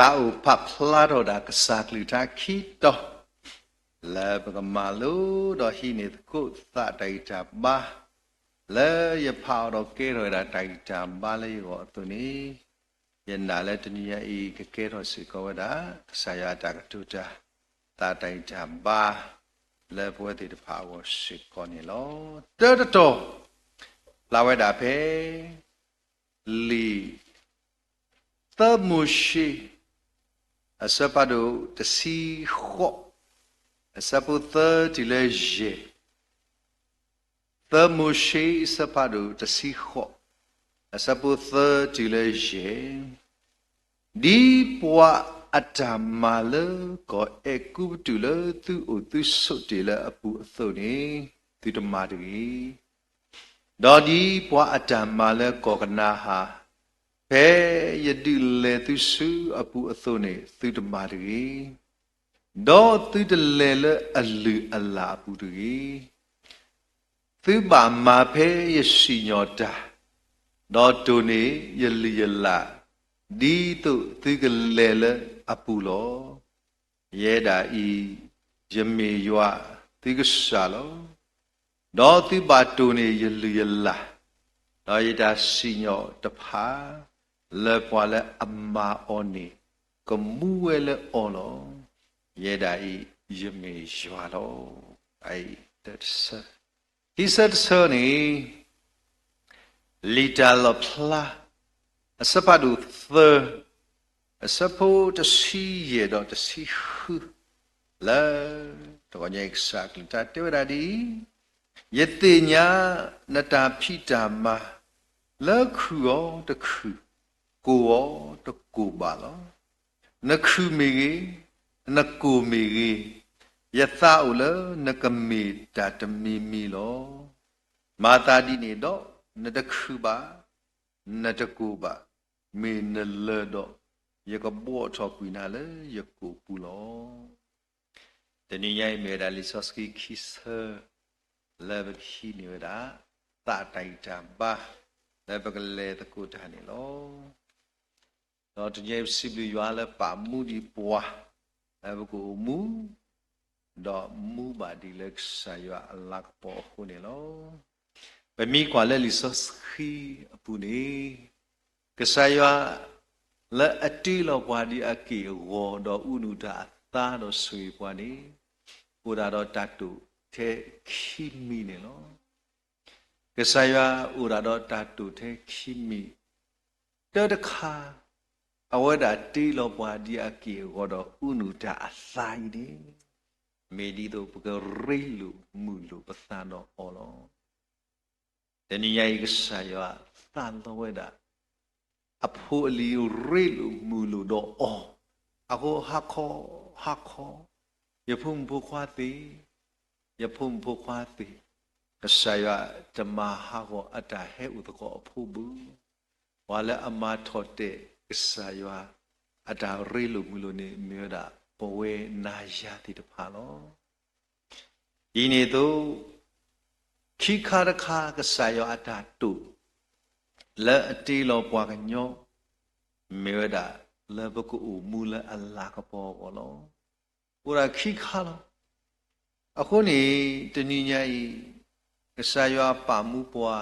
သးအိၣ်ပာ်ဖျါထီၣ်ဝဲဒၣ်ကစၢ်ကလုၢ်ကထါခံတီၤ လၢပကမၤလိဒီးဟံးန့ၢ်သကိးသးတၢ်ဂံၢ်တၢ်ဘါ, လၢယဖးအီၤဒီးကဲထီၣ်ဝဲဒၣ်တၢ်ဂံၢ်တၢ်ဘါလၢယဂီၢ်အသိးန့ၣ်, ယနာ်လၢတနံၤညါအံၤ ကကဲထီၣ်စ့ၢ်ကီးဝဲဒၣ် ကစၢ်ယွၤအတၢ်ကတိၤတၢ် သးတၢ်ဂံၢ်တၢ်ဘါ လၢပဝဲသ့ၣ်တဖၣ်အဂီၢ်စ့ၢ်ကီးန့ၣ်လီၤ. တၢတတီၤ ဖျါဝဲဒၣ်ဖဲ လံာ် သၢမိၤၡ့ အဆၢဖးဒိၣ်တဆံဃိး, အဆၢဖိသၢတုၤလၢယဲၢ်, သၢမိၤၡ့ အဆၢဖးဒိၣ်တဆံဃိး, အဆၢဖိသၢတုၤလၢယဲၢ်, ဒ်ပှၤအတၢ်မၤလၢကီၢ်အဲၤကူပတူးလၢသုအိၣ်သုဆိးတ့ၢ်လၢအပူၤအသိးန့ၣ် သုတမၤတဂ့ၤ. ဒီးဒ်ပှၤအတၢ်မၤလၢကီၢ်ကနၤအၣ် ဖဲယဒုးလဲၤသုဆူအပူၤအသိးန့ၣ် သုတမၤတဂ့ၤ. ဒီးသုတလဲၤလၢအလုၢ်အလၢ်အပူၤတဂ့ၤ. သုဘၣ်မၤဖဲယစံၣ်ညီၣ်တၢ်, ဒီးတိၢ်န့ၢ်ယလုၢ်ယလၢ်, ဒ်သိးသုကလဲၤလၢအပူၤလီၤ. ယဲဒၣ်အံၤ ယမ့ၢ်ယွၤသုကစၢ်လီၤ. ဒီးသုဘၣ်တိၢ်န့ၢ်ယလုၢ်ယလၢ်, ဒီးယတၢ်စံၣ်ညီၣ်တဖၣ် လၢပှၤလၢအမၤအီၤန့ၣ် ကမူဝဲလၢအီၤလီၤ. ယဲဒၣ်အံၤ ယမ့ၢ်ယွၤလီၤ. အတဆၢ, ခံဆၢတဆၢန့ၣ် လံာ်တၢ်လီၣ်ဖျါ အဆၢဖးဒိၣ်သၢ, အဆၢဖိတဆံယဲၢ်ဒီးတဆံဃု, လၢတဂီၤညါအံၤကစၢ်အကလုၢ်ကထါတဲဝဲဒၣ်ဒ်အံၤ, ယသ့ၣ်ညါနတၢ်ဖံးတၢ်မၤ လၢခုၣ်အီၤတခုၣ်, ကိၢ်အီၤတကိၢ်ဘၣ်လီၤ. နခုၣ်မ့ၢ်ဂ့ၤ, နကိၢ်မ့ၢ်ဂ့ၤ, ယသးအိၣ်လၢနကမ့ၢ်တၢ်တမံၤမံၤလီၤ. မၤသးဒ်န့ၣ်ဒီး နတခုၣ်ဘၣ်, နတကိၢ်ဘၣ်, မ့ၢ်နလၢၤဒီး ယကဘှီထီၣ်ကွံာ်နၤလၢယကိာ်ပူၤလီၤ. တနံၤညါအံၤမ့ၢ်ဝဲဒၣ်လံာ်စီဆှံခံဆၢ လၢပကဟံးန့ၢ်ဝဲဒၣ် သးတၢ်ဂံၢ်တၢ်ဘါ လၢပကလဲၤသကိးတၢ်န့ၣ်လီၤ. ဒီးတနံၤညါအံၤပစံးဘျုးယွၤလၢပာ်မူဒံးပှၤ လၢပကအိၣ်မူ ဒီးမူဘၣ်ဒံးလၢကစၢ်ယွၤအလၤကပီၤအဃိန့ၣ်လီၤ. ပမ့ၢ်ကွၢ်လၢလံာ်စီဆှံအပူၤန့ၣ် ကစၢ်ယွၤ လၢအတ့လီၤပှၤဒ်အက့ၢ်အဂီၤ ဒီးအူနူးတၢ်အသါဒီးဆိၣ်ဂ့ၤပှၤန့ၣ် အိၣ်ဒၣ်ဒီးတၢ်တိာ်ထဲခံမံၤန့ၣ်လီၤ. ကစၢ်ယွၤအိၣ်ဒၣ်ဒီးတၢ်တိာ်ထဲခံမံၤ, တၢတခါ အဝဲဒၣ်တ့လီၤပှၤဒ်အက့ၢ်အဂီၤဒီးအူနူးတၢ်အသါအံၤန့ၣ် မ့ၢ်ဒ်သိးပကရ့လိာ်မုာ်လိာ်ပသးဒီးအီၤလီၤ. တနံၤညါအံၤကစၢ်ယွၤသးလီဝဲဒၣ် အဖိအလံၤရ့လိာ်မုာ်လိာ်ဒီးအီၤ, အဃိဟါခီ, ဟါခီ, ယဖိမုၣ်ဖိခွါသ့ၣ်, ယဖိမုၣ်ဖိခွါသ့ၣ်, ကစၢ်ယွၤတမၤဟးဂီၤအတၢ်ဟဲအိၣ်သကိးအဖိဘၣ်. ပှၤလၢအမၤထီၣ်တဲာ်ကစၢ်ယွၤအတၢ်ရ့လိာ်မုာ်လိာ်န့ၣ် မ့ၢ်ဝဲဒၣ်ပဝဲနၤယၤသ့ၣ်တဖၣ်လီၤ. ဒ်န့ၣ်အသိး ခံခါတခါကစၢ်ယွၤအတၢ်တိာ် လၢအတ့လီၤပှၤကညီ မ့ၢ်ဝဲဒၣ်လၢပကအိၣ်မူလၢအလၤကပီၤအဂီၢ်လီၤ. အိၣ်ဒၣ်ခံခါလီၤ. အဃိန့ၣ် တနံၤညါအံၤ ကစၢ်ယွၤပာ်မူပှၤ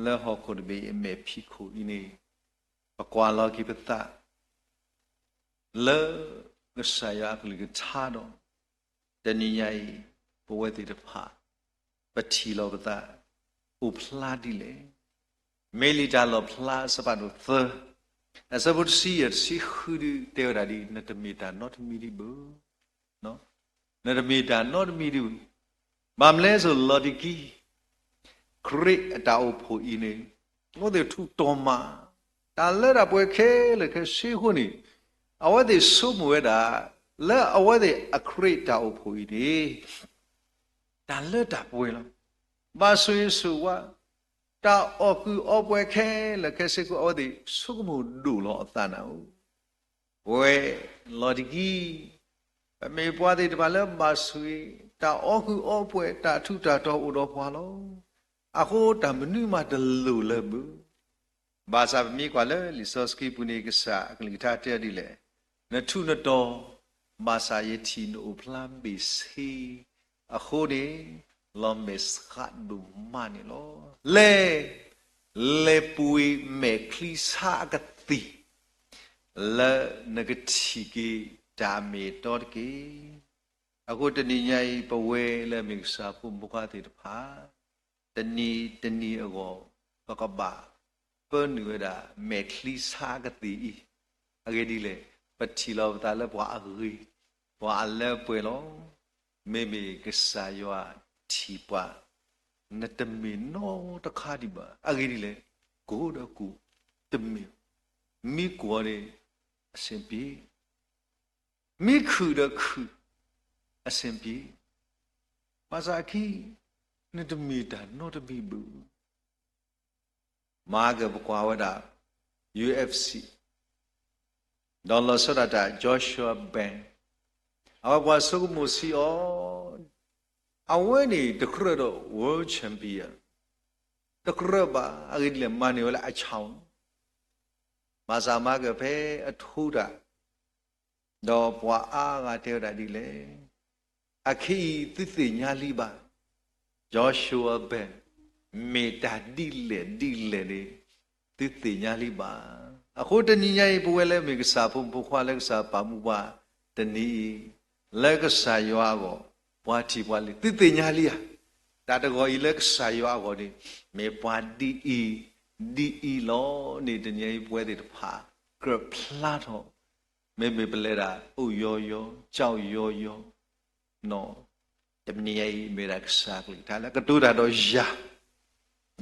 လၢဟီၣ်ခိၣ်တဘ့ၣ်အမဲာ်ဖံးခိၣ်အံၤန့ၣ် ပကွၢ်လီၤက့ၤပသး လၢကစၢ်ယွၤအကလုၢ်ကထါဒီး တနံၤညါအံၤ ပဝဲသ့ၣ်တဖၣ် ပထံၣ်လီၤပသး အိၣ်ဖျါဒ်လဲၣ်. မ့ၢ်လံာ်တၢ်လီၣ်ဖျါအဆၢဖးဒိၣ်သၢ အဆၢဖိတဆံယဲၢ်တဆံဃုဒုးတဲဝဲဒၣ်ဒ်အံၤ, နတမ့ၢ်တၢ်နီတမံၤဒံးဘၣ်. နတမ့ၢ်တၢ်နီတမံၤဒံးဘၣ်. ဘၣ်မနုၤလဲၣ်စိၤလီၤတကံ ခရံာ်အတၢ်အိၣ်ဖှိၣ်အံၤန့ၣ် အဝဲသ့ၣ်ထူးတီၤမး တၢ်လၢတၢ်ပှဲၤခဲလၢာ်ခဲဆ့အဃိန့ၣ် အဝဲသ့ၣ်ဆိကမိၣ်ဝဲဒၣ် လၢအဝဲသ့ၣ်အခရံာ်တၢ်အိၣ်ဖှိၣ်အံၤန့ၣ် တၢ်လၢတၢ်ပှဲၤလီၤ. ဘၣ်ဆိၣ်ဂ့ၤဆိၣ်ဝါ တၢ်အီၣ်ကုၢ်အီပှဲၤခဲလၢာ်ခဲဆ့အဃိ အဝဲသ့ၣ်ဆိကမိၣ်ဒိၣ်လီၤအသးနၢ်အိၣ် ပဝဲလီၤတကံ ပမ့ၢ်ပှၤသ့ၣ်တဖၣ်လၢဘၣ်ဆိၣ်ဂ့ၤ တၢ်အီၣ်ကုၢ်အီပှဲၤ တၢ်ထူးတၢ်တီၤအိၣ်ဒီးပှၤလီၤ. အဃိတၢ်မနုၤမးတလိၣ်လၢၤဘၣ်. ဘၣ်ဆၣ်ပမ့ၢ်ကွၢ်လၢလံာ်စီဆှံပူၤန့ၣ် ကစၢ်အကလုၢ်ကထါတဲဒ်လဲၣ်. နထူးနတီၤ, ဘၣ်ဆၣ်ယထံၣ်နအိၣ်ဖျါဘ့ၣ်ဆ့, အဃိန့ၣ် လီၤမဲာ်ဆှးဒိၣ်မးန့ၣ်လီၤ. လဲၤ, လဲၤပှ့ၤမဲာ်ချံဆါအကသ့ၣ် လၢနကထံၣ်က့ၤတၢ်အမ့ၢ်အတီတက့ၢ်. အဃိတနံၤညါအံၤ ပဝဲလၢအမ့ၢ်ကစၢ်ဖိမုၣ်ဖိခွါသ့ၣ်တဖၣ် တနံၤတနံၤအဂီၢ် ပကဘၣ်ပၢနုာ်ဝဲဒၣ် မဲာ်ချံဆါအကသ့ၣ်အံၤ, အဂ့ၢ်ဒ်လဲၣ်, ပထံၣ်လီၤပသးလၢပှၤအဂ့ၤ, ပှၤအလၢအပှဲၤလီၤ. မ့မ့ၢ်ကစၢ်ယွၤထံၣ်ပှၤ နတမ့ၢ်နီတခါဒံးဘၣ်. အဂ့ၢ်ဒ်လဲၣ်, ကိၢ်ဒီးကိၢ်တမ့ၢ်, မ့ၢ်ကိၢ်န့ၣ် အဆင်ပြေ, မ့ၢ်ခုၣ်ဒီးခုၣ် အဆင်ပြေ, ဘၣ်ဆၣ်အခံ နတမ့ၢ်တၢ်နီတမံၤဘၣ်. မၤကပကွၢ်ဝဲဒၣ် ယူအ့ၣ်အ့ၣ်စံၣ် ဒီးလီၤဆီဒၣ်တၢ် Joshua Bank, အဝဲပှၤဆိကမိၣ်ဆံးအီၤ, အဝဲန့ၣ်တကြၢးဒီး world champion တကြၢးဘၣ်. အဂ့ၢ်ဒ်လဲၣ်, မၤန့ၢ်ဝဲလၢအဆၣ်, ဘၣ်ဆၣ်မၤကဖဲအထိတၢ် ဒီးပှၤအါဂၤတဲဝဲဒၣ်ဒ်လဲၣ်, အခဲအံၤသုသ့ၣ်ညါလံဘၣ်, Joshua Bank မ့ၢ်တၢ်ဒ်လဲၣ်ဒ်လဲၣ်န့ၣ် သုသ့ၣ်ညါလံဘၣ်. အဃိတနံၤညါအံၤ ပဝဲလၢမ့ၢ်ကစၢ်ဖိမုၣ်ဖိခွါလၢကစၢ်ပာ်မူပှၤတနံၤအံၤ, လၢကစၢ်ယွၤအဂီၢ် ပှၤထံၣ်ပှၤလံၤ သုသ့ၣ်ညါလံဧါ. တၢ်တဂီၤအံၤလၢကစၢ်ယွၤအဂီၢ်န့ၣ် မ့ၢ်ပှၤဒ်အံၤ ဒ်အံၤလီၤန့ၣ် တနံၤအံၤပဝဲသ့ၣ်တဖၣ် ကြၢးဖျါထီၣ်, မ့မ့ၢ်ပလဲၤဒၣ် အိၣ်ယီၤယီၤ ကၠီယီၤယီၤ, တနံၤအံၤမ့ၢ်ဒၣ်ကစၢ်ကလုၢ်ကထါလၢကတိၤတၢ်ဒီးယၤ,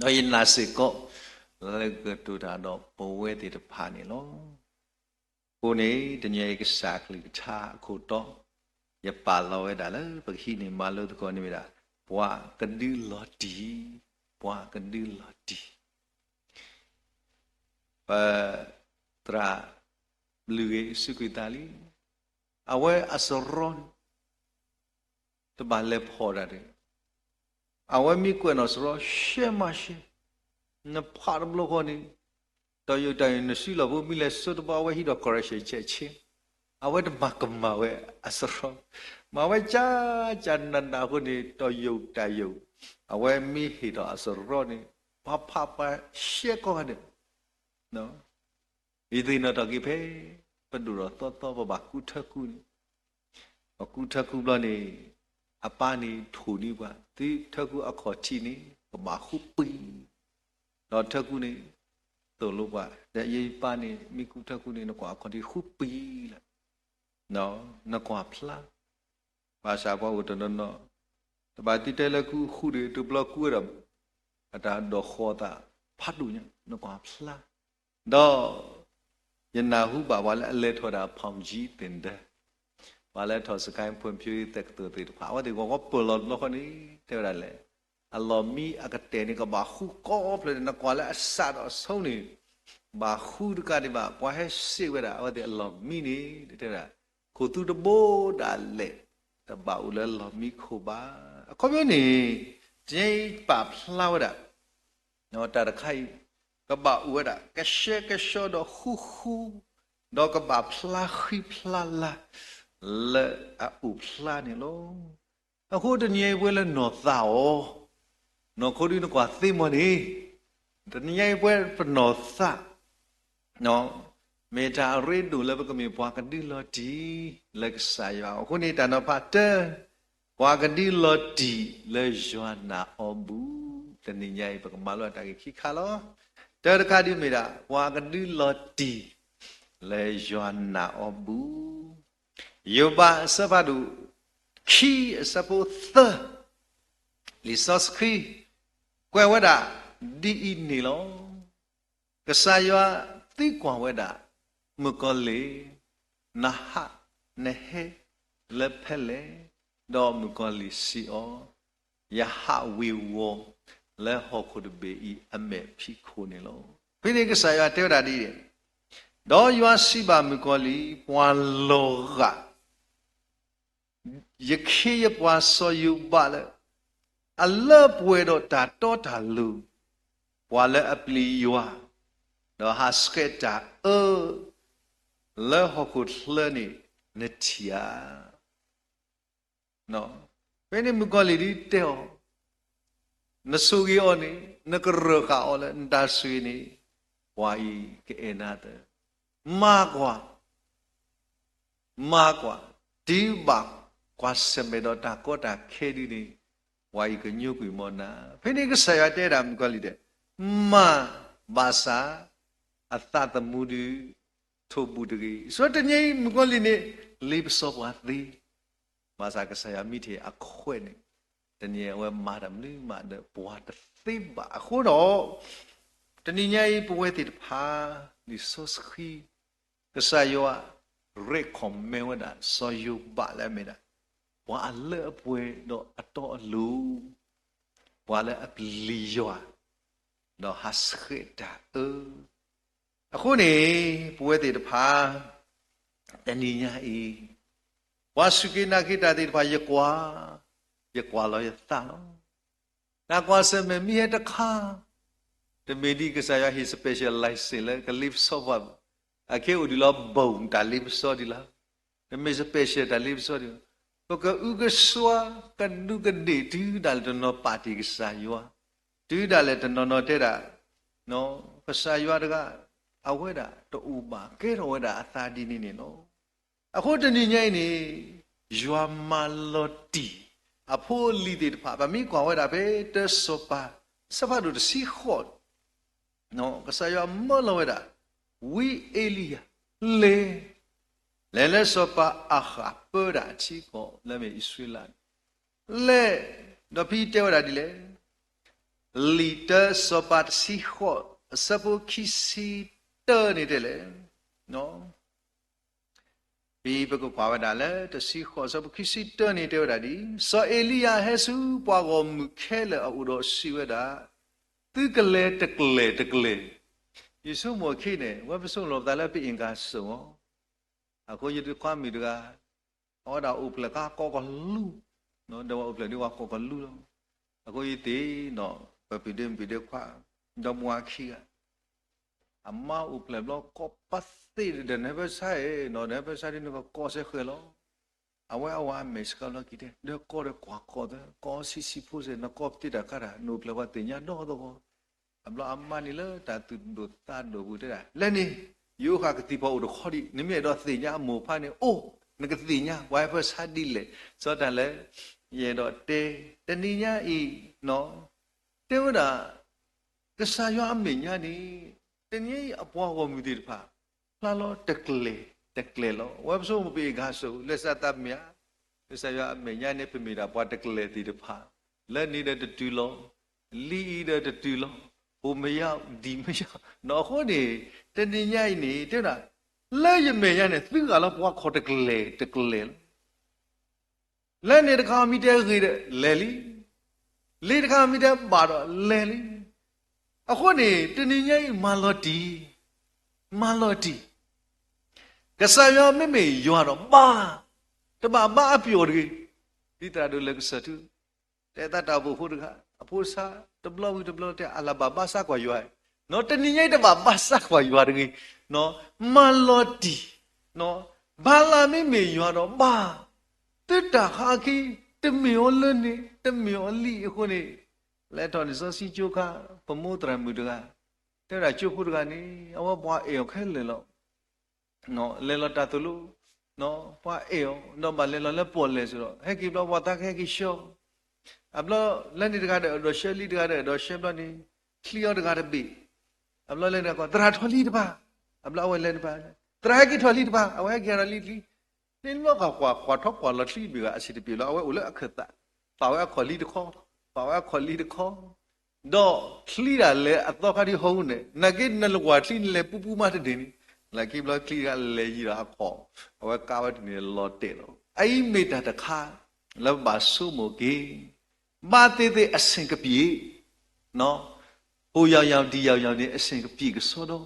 ဒီးယနာ်စ့ၢ်ကီး လၢကတိၤတၢ်ဒီးပဝဲသ့ၣ်တဖၣ်န့ၣ်လီၤ. အဃိန့ၣ် တနံၤအံၤကစၢ်ကလုၢ်ကထါအခိၣ်တီ ယပာ်လီၤဝဲဒၣ်လၢပကဟံးန့ၢ်မၤလိသကိးန့ၣ်မ့ၢ်ဒၣ် ပှၤကဒုလီၤတံၢ်, ပှၤကဒုလီၤတံၢ်. ပသရၣ်လုၢ်ဂ့ၤစူးကွံာ်သးလံ, အဝဲအစရီန့ၣ် တဘၣ်လဲၤဖီၣ်တၢ်ဒီး, အဝဲမ့ၢ်ကွဲးနီၣ်စရီရှဲမးရှဲ, နဖးတဘျီဃီန့ၣ် တၢ်ယိာ်တၢ်ယိာ် နစုလီၢ်ဖိမ့ၢ်လဲၤဆၢတဘျီ အဝဲဟံးဒီး correction ဆဲးဆ့, အဝဲတမၤကမၣ်ဝဲအစရီ, မၤဝဲကၢ်ကၢ်နးနးအဃိန့ၣ် တၢ်ယိာ်တၢ်ယိာ်, အဝဲမ့ၢ်ဟ့ၣ်ထီၣ်အစရီန့ၣ် ပှၤဖးပှၤရှဲကိးဂၤဒဲး ယသ့ၣ်နီၣ်ထီၣ်က့ၤဖဲ ပဒိၣ်ထီၣ်သီသီ ပဘၣ်ကူထၢကူန့ၣ်, ပကူထၢကူဘျီန့ၣ် အပၢ်န့ၣ်ထိၣ်န့ၢ်ပှၤ သုထၢကူအခီၣ်ထံးန့ၣ် ကဘၣ်ဃုပံၤ, ဒီးထၢကူန့ၣ် သိၣ်လိပှၤ ဒီးယပၢ်န့ၣ် မ့ၢ်ကူထၢကူန့ၣ် နကွၢ်အခီၣ်ထံးဃုပံၤလီၤ, နကွၢ်ဖျါ ဘၣ်ဆၣ်ပှၤအိၣ်တနီၤနီၤ တဘၣ်သုတဲလၢကူဃုဒီး တဘျီကူဝဲဒီး အတၢ်ဒိးဃီၤသးဖးဒိၣ်ညါ နကွၢ်ဖျါ, ဒီး ယနၢ်ဟူဘၣ်ပှၤလၢအလဲၤထီၣ်ဒၣ် ဖီၣ်ကၠံသ့ၣ်ဒၢ, ပှၤလၢထီၣ်စကဲၣ် ဖှၢၣ်ဖၠိသက္ကသိုလ် သ့ၣ်တဖၣ် အဝဲသ့ၣ်ဂီၤဂီၤပၢၢ်လီၤတဘျီဃီန့ၣ် တဲဝဲဒၣ်လဲၣ်, အလီၢ်မံအကတဲာ်န့ၣ် ကဘၣ်ဃုကိးဖျၢၣ်န့ၣ် နကွၢ်လၢအစးဒီးအဆိန့ၣ် ဘၣ်ဃုတကးဒံးဘၣ် ပှၤဟဲစံးဝဲဒၣ် အဝဲသ့ၣ်အလီၢ်မံန့ၣ် တဲဝဲဒၣ် ခိၣ်သူတဘိဒၣ်လဲာ် တဘၣ်အိၣ်လၢလီၢ်မံခိၣ်ဘၣ်. အခီပညီန့ၣ် တနံၤအံၤပာ်ဖျါဝဲဒၣ် တၢ်တခါအံၤ ကဘၣ်အိၣ်ဝဲဒၣ် ကဆှဲကဆှီဒီးဃူဃူ ဒီးကဘၣ်ဖျါဃံဖျါလၤ လၢအအိၣ်ဖျါန့ၣ်လီၤ. အဃိတနံၤအံၤပဝဲလၢနီၢ်သးအီၤ နီၢ်ခိဒုနကွၢ်သ့မီၤန့ၣ် တနံၤအံၤပဝဲပနီၢ်သး မ့ၢ်တၢ်အရ့ဒိၣ်လၢပကမ့ၢ်ပှၤကဒုလီၤတံၢ်လၢကစၢ်ယွၤအအိၣ်အဃိန့ၣ် တၢ်နီၤဖးတၢ ပှၤကဒုလီၤတံၢ်လၢယွၤနာ်အီၤဘူး. တနံၤညါအံၤ ပကမၤလိတၢ်ဂ့ၢ်ခံခါလီၤ. တၢတခါဒ်မ့ၢ်ဒၣ် ပှၤကဒုလီၤတံၢ်လၢယွၤနာ်အီၤဘူး. ယိၤဘးအဆၢဖးဒိၣ်ခံအဆၢဖိသၢ လံာ်စီဆှံ ကွဲးဝဲဒၣ်ဒ်အံၤန့ၣ်လီၤ. ကစၢ်ယွၤသံကွၢ်ဝဲဒၣ်, မုၣ်ကီၤလံၢ်, နဟးနဟဲလၢဖဲလဲၣ်. ဒီးမုၣ်ကီၤလံၢ်စံးအီၤ, ယဟးဝ့ၤဝီၤလၢဟီၣ်ခိၣ်တဘ့ၣ်အံၤအမဲာ်ဖံးခိၣ်န့ၣ်လီၤ. ဖဲန့ၣ်ကစၢ်ယွၤတဲဝဲဒၣ်ဒ်အံၤ, ဒီးယွၤစံးဘၣ်မုၣ်ကီၤလံၢ်, ပှၤလီၤဂာ် ယခ့ယပှၤစီၤယိၤဘးလၢ အလၢပှဲၤဒီးတၢ်တီတၢ်လိၤ, ပှၤလၢအပျံၤယွၤ, ဒီးဟးဆှဲးတၢ်အၢ, လၢဟီၣ်ခိၣ်ချၢန့ၣ် နထံၣ်ဧါ. ဖဲန့ၣ်မုၣ်ကီၤလံၢ်ဒုးတဲအီၤ, နဆိၣ်ဂ့ၤအီၤန့ၣ် နကရၢၢ်ဃာ်အီၤလၢနတၢ်ဆိၣ်ဂ့ၤန့ၣ် ပှၤအံၤကအဲၣ်နၤသၢ, မၤကွၢ် မၤကွၢ်, တုၤဘၣ်ကွၢ်ဆၢၣ်မဲာ်ဒီးတၢ်ကီတၢ်ခဲဒုန့ၣ် ပှၤအံၤကညိကွံာ်မ်နၤ. ဖဲန့ၣ်ကစၢ်ယွၤတဲဒၣ်မုၣ်ကီၤလံၢ်ဒဲး, မၤ, ဘၣ်ဆၣ် အသးသမူဒု ထိၣ်ဘူၣ်တဂ့ၤ. ဆိတနံၤအံၤမုၣ်ကီၤလံၢ်န့ၣ် လ့ပစီပှၤသ့ ဘၣ်ဆၣ်ကစၢ်ယွၤမ့ၢ်တဟ့ၣ်အခွဲးန့ၣ် တနံၤအံၤအဝဲမၤတၢ်မနုၤမးဒီးပှၤတသ့ဘၣ်. အဃိဒီး တနံၤညါအံၤပဝဲသ့ၣ်တဖၣ် လံာ်စီဆှံ ကစၢ်ယွၤ recommend ဝဲဒၣ် စီၤယိၤဘးလၢအမ့ၢ်ဒၣ် ပှၤအလၢအပှဲၤဒီးအတီအလိၤ, ပှၤလၢအပျံၤယွၤ ဒီးဟးဆှဲးတၢ်အၢ အဃိန့ၣ် ပဝဲသ့ၣ်တဖၣ် တနံၤညါအံၤ ပှၤစူၢ်က့ၤနာ်က့ၤတၢ်သ့ၣ်တဖၣ် ယကွၢ်, ယကွၢ်လီၤယသးလီၤ. တၢ်ကွၢ်ဆၢၣ်မဲာ်မ့ၢ်ဟဲတခါ, တမ့ၢ်ဒ်ကစၢ်ယွၤဟ့ၣ် special license လၢကလ့ပစီပှၤဘၣ်. အခဲအိၣ်ဒံးလီၤ ဘုံတၢ်လ့ပစီဒံးလီၤ. တမ့ၢ် special တၢ်လ့ပစီဒံးလီၤ. ပကအုကစွါ ကဒူးကဒ့ၣ်တုၤဒၣ်လဲာ်တနီၤပာ်တ့ၢ်ကစၢ်ယွၤ, တုၤဒၣ်လဲာ်တနီၤနီၤတဲဒၣ် ကစၢ်ယွၤတဂၤ အဝဲဒၣ်တအိၣ်ဘၣ် ကဲထီၣ်ဝဲဒၣ်အသးဒ်န့ၣ်န့ၣ်လီၤ. အဃိတနံၤညါအံၤန့ၣ် ယွၤမၤလီၤတံၢ် အဖိအလံၤသ့ၣ်တဖၣ် ပမ့ၢ်ကွၢ်ဝဲဒၣ်ဖဲတၢစီၤပၤ အဆၢဖးဒိၣ်တဆံဃိး ကစၢ်ယွၤမၢလီၤဝဲဒၣ် ဝံအ့လံယၤ လဲၤ, လဲၤလၢစီၤပၤအၤဃးပၢဒၣ်အထံကီၢ်လၢအမ့ၢ်အံၣ်စရ့လးန့ၣ်, လဲၤ, ဒီးဖဲတဲဝဲဒၣ်ဒ်လဲၣ်, လံာ်တၢစီၤပၤတဆံဃိး အဆၢဖိခံဆံတၢန့ၣ်တဲလဲၣ် ဖဲပကကွၢ်ဝဲဒၣ်လၢတဆံဃိး အဆၢဖိခံဆံတၢန့ၣ်တဲဝဲဒၣ်ဒ်, စီၤအ့လံယၤဟဲဆူပှၤဂီၢ်မုၢ်ခဲလၢာ်အအိၣ်ဒီးစံးဝဲဒၣ်, သုကလဲၤတကျဲၤတကျဲၤ, ယဆိကမိၣ်အခံန့ၣ် ဝဲပဆိကမိၣ်လီၤပသးလၢပအ့ၣ်ကၤစိၣ်အီၤ, အဃိယတခွါမုၣ်တဂၤ အဝဲဒၣ်အိၣ်ဖျဲၣ်ခါကိးကလူ, ဒီးဝဲအိၣ်ဖျဲၣ်ဒ်ဝဲကိးကလူလီၤ. အဃိယသ့ၣ်နီၣ် ပပုၢ်ဒ့မုၣ်ဒ့ခွါ ဒီပုၢ်ဝဲၢ်ခံဂၤ အမါအိၣ်ဖျဲၣ်ဘျီကိးပသ့ၣ်ဒီး နဟဲဖဲဆါအံၤနီၣ် နဟဲဖဲဆါဒ်နကကိးစဲဃဲၤလီၤ. အဝဲအဝၤအမဲာ်ဆှးလီၤက့ၤတဲ ဒီးကိးဒီးကွၢ်ကိးသၢ ကိးဆံးဆံးဖိစဲး နကိးပသ့ၣ်တၢ်ခါတၢ် နအိၣ်ဖျဲၣ်ပှၤသ့ၣ်ညါဒီသဝီ အဘျီအမါန့ၣ်လၢတၢ်သူၣ်ဒိၣ်သးဒိၣ်ပူၤတဲဒၣ် လဲၣ်န့ၣ် ယအိၣ်ဃာ်ကသံၣ်ဖီအိၣ်တခီဒံး နမ့ၢ်အဲၣ်ဒိးသ့ၣ်ညါအမိၢ်ဖါန့ၣ် အိၣ် နကသ့ၣ်ညါ ပှၤဟဲဖဲဆါဒ်လဲၣ် စီၤတၢ်လၢ ယအဲၣ်ဒိးတဲ တနံၤညါအံၤ တဲဝဲဒၣ် ကစၢ်ယွၤအမဲာ်ညါန့ၣ် တနံၤအံၤအပှၤဂီၢ်မုၢ်သ့ၣ်တဖၣ် ဖျါလီၤတကျဲၤတကျဲၤလီၤ. အဝဲပဆိကမိၣ်ပအ့ၣ်ကၤစိၣ် လဲၤစးသးမ့ၢ်ဧါ, ကစၢ်ယွၤအမဲာ်ညါန့ၣ် ပမ့ၢ်ဒၣ်ပှၤတကျဲၤသ့ၣ်တဖၣ် လၢန့ၣ်ဒီးတတုၤလီၤ, လံအံၤဒီးတတုၤလီၤ, ဟိၣ်မယါ ဒံၣ်မယါ ဒီးအဃိန့ၣ် တနံၤညါအံၤန့ၣ် တဲဝဲဒၣ် လၢယမဲာ်ညါန့ၣ် သုဂၢ်လၢပှၤခိးတကျဲၤတကျဲၤလီၤ. လၢန့ၣ်တခါမ့ၢ်တဲဂ့ၤဒီးလဲၤလံ, လ့တခါမ့ၢ်တဲဘၣ်ဒီးလဲၤလံ. အဃိန့ၣ် တနံၤညါအံၤမၤလီၤတံၢ်, မၤလီၤတံၢ်, ကစၢ်ယွၤမ့မ့ၢ်ယွၤဒီးဘါ, တဘၣ်ဘါအပျီၢ်တဂ့ၤ. ဒ်သရၣ်ဒိၣ်လၢကစၢၢ်ထူ တဲသးတၢ်အိၣ်ဖှိၣ်ဖိတဂၤ အဖိဆါ တဘျီဝံၤတဘျီတဲ အလၢဘၣ်ဘါစၢ်ကွၢ်ယွၤ, နီၣ် တနံၤညါအံၤတဘၣ်ဘါစၢ်ကွၢ်ယွၤတဂ့ၤ, နီၣ် မၤလီၤတံၢ်, နီၣ် ဘါလၢမ့မ့ၢ်ယွၤဒီးဘါ, သုတၢ်ခါအခံ တမ့ၢ်အီၤလၢန့ၣ် တမ့ၢ်အီၤလံအဃိန့ၣ်, လဲၤထီၣ်လံာ်စီဆှံကၠိခါ ပမိၢ်သရၣ်မုၣ်တဂၤ, တဲဝဲဒၣ်ကၠိဖိတဂၤန့ၣ် အဝဲပှၤအဲၣ်အီၤခဲလၢာ်လီၤ. လဲၤလီၤတၢ်သိၣ်လိ, ပှၤအဲၣ်အီၤ ဒီးဘၣ်လဲၤလီၤလၢပီၣ်လဲၣ်စ့ၢ်ဒီး ဟဲက့ၤဘျီပှၤသးကဟဲက့ၤဆှၢ, အဘျီ လၢန့ၣ်တဂၤဒီး အဒိးဆှၢလံ တဂၤဒီး အဒိးဆှၢဘျီန့ၣ် ချံအီၤတဂၤတဘ့ၣ်, အဘျီလဲၤန့ၣ်ကီး သရၣ်ထီၣ်လံတပၤ, အဘျီအဝဲလဲၤတပၤ, သရၣ်ဟဲက့ၤထီၣ်လံတပၤ, အဝဲဟဲက့ၤထီၣ်လံတလံ, န့ၣ်လီၤကကွၢ်ကွၢ်ထီၣ်ကွၢ်လီၤချံတဘ့ၣ်ဂၤအဆံးတပျ့ၤလီၤ အဝဲအိၣ်လၢအခၢၣ်သး, ပာ်ဝဲအခီၣ်လံတခီ, ပာ်ဝဲအခီၣ်လံတခီ ဒီးချံဒၣ်လဲာ်အသီခါဒ်ဟီၣ်ဟူန့ၣ် နာ်က့နလၢကွၢ်ချံနလဲၤပူပူမးတန့ၢ်န့ၣ်, လၢခံဘျီချံတဂၤလဲၤယံၤဒီးအခီၣ်, အဝဲကါဝဲတန့ၢ်လီၤတဲာ်လီၤ. အအံၤမ့ၢ်တၢ်တခါ လၢပဘၣ်ဆိကမိၣ်က့ၤ, ဘါသ့သ့အဆင်ကပံၤ, ဟိၣ်ယီၤယီၤဒံၣ်ယီၤယီၤန့ၣ် အဆင်ကပံၤကစီဒီ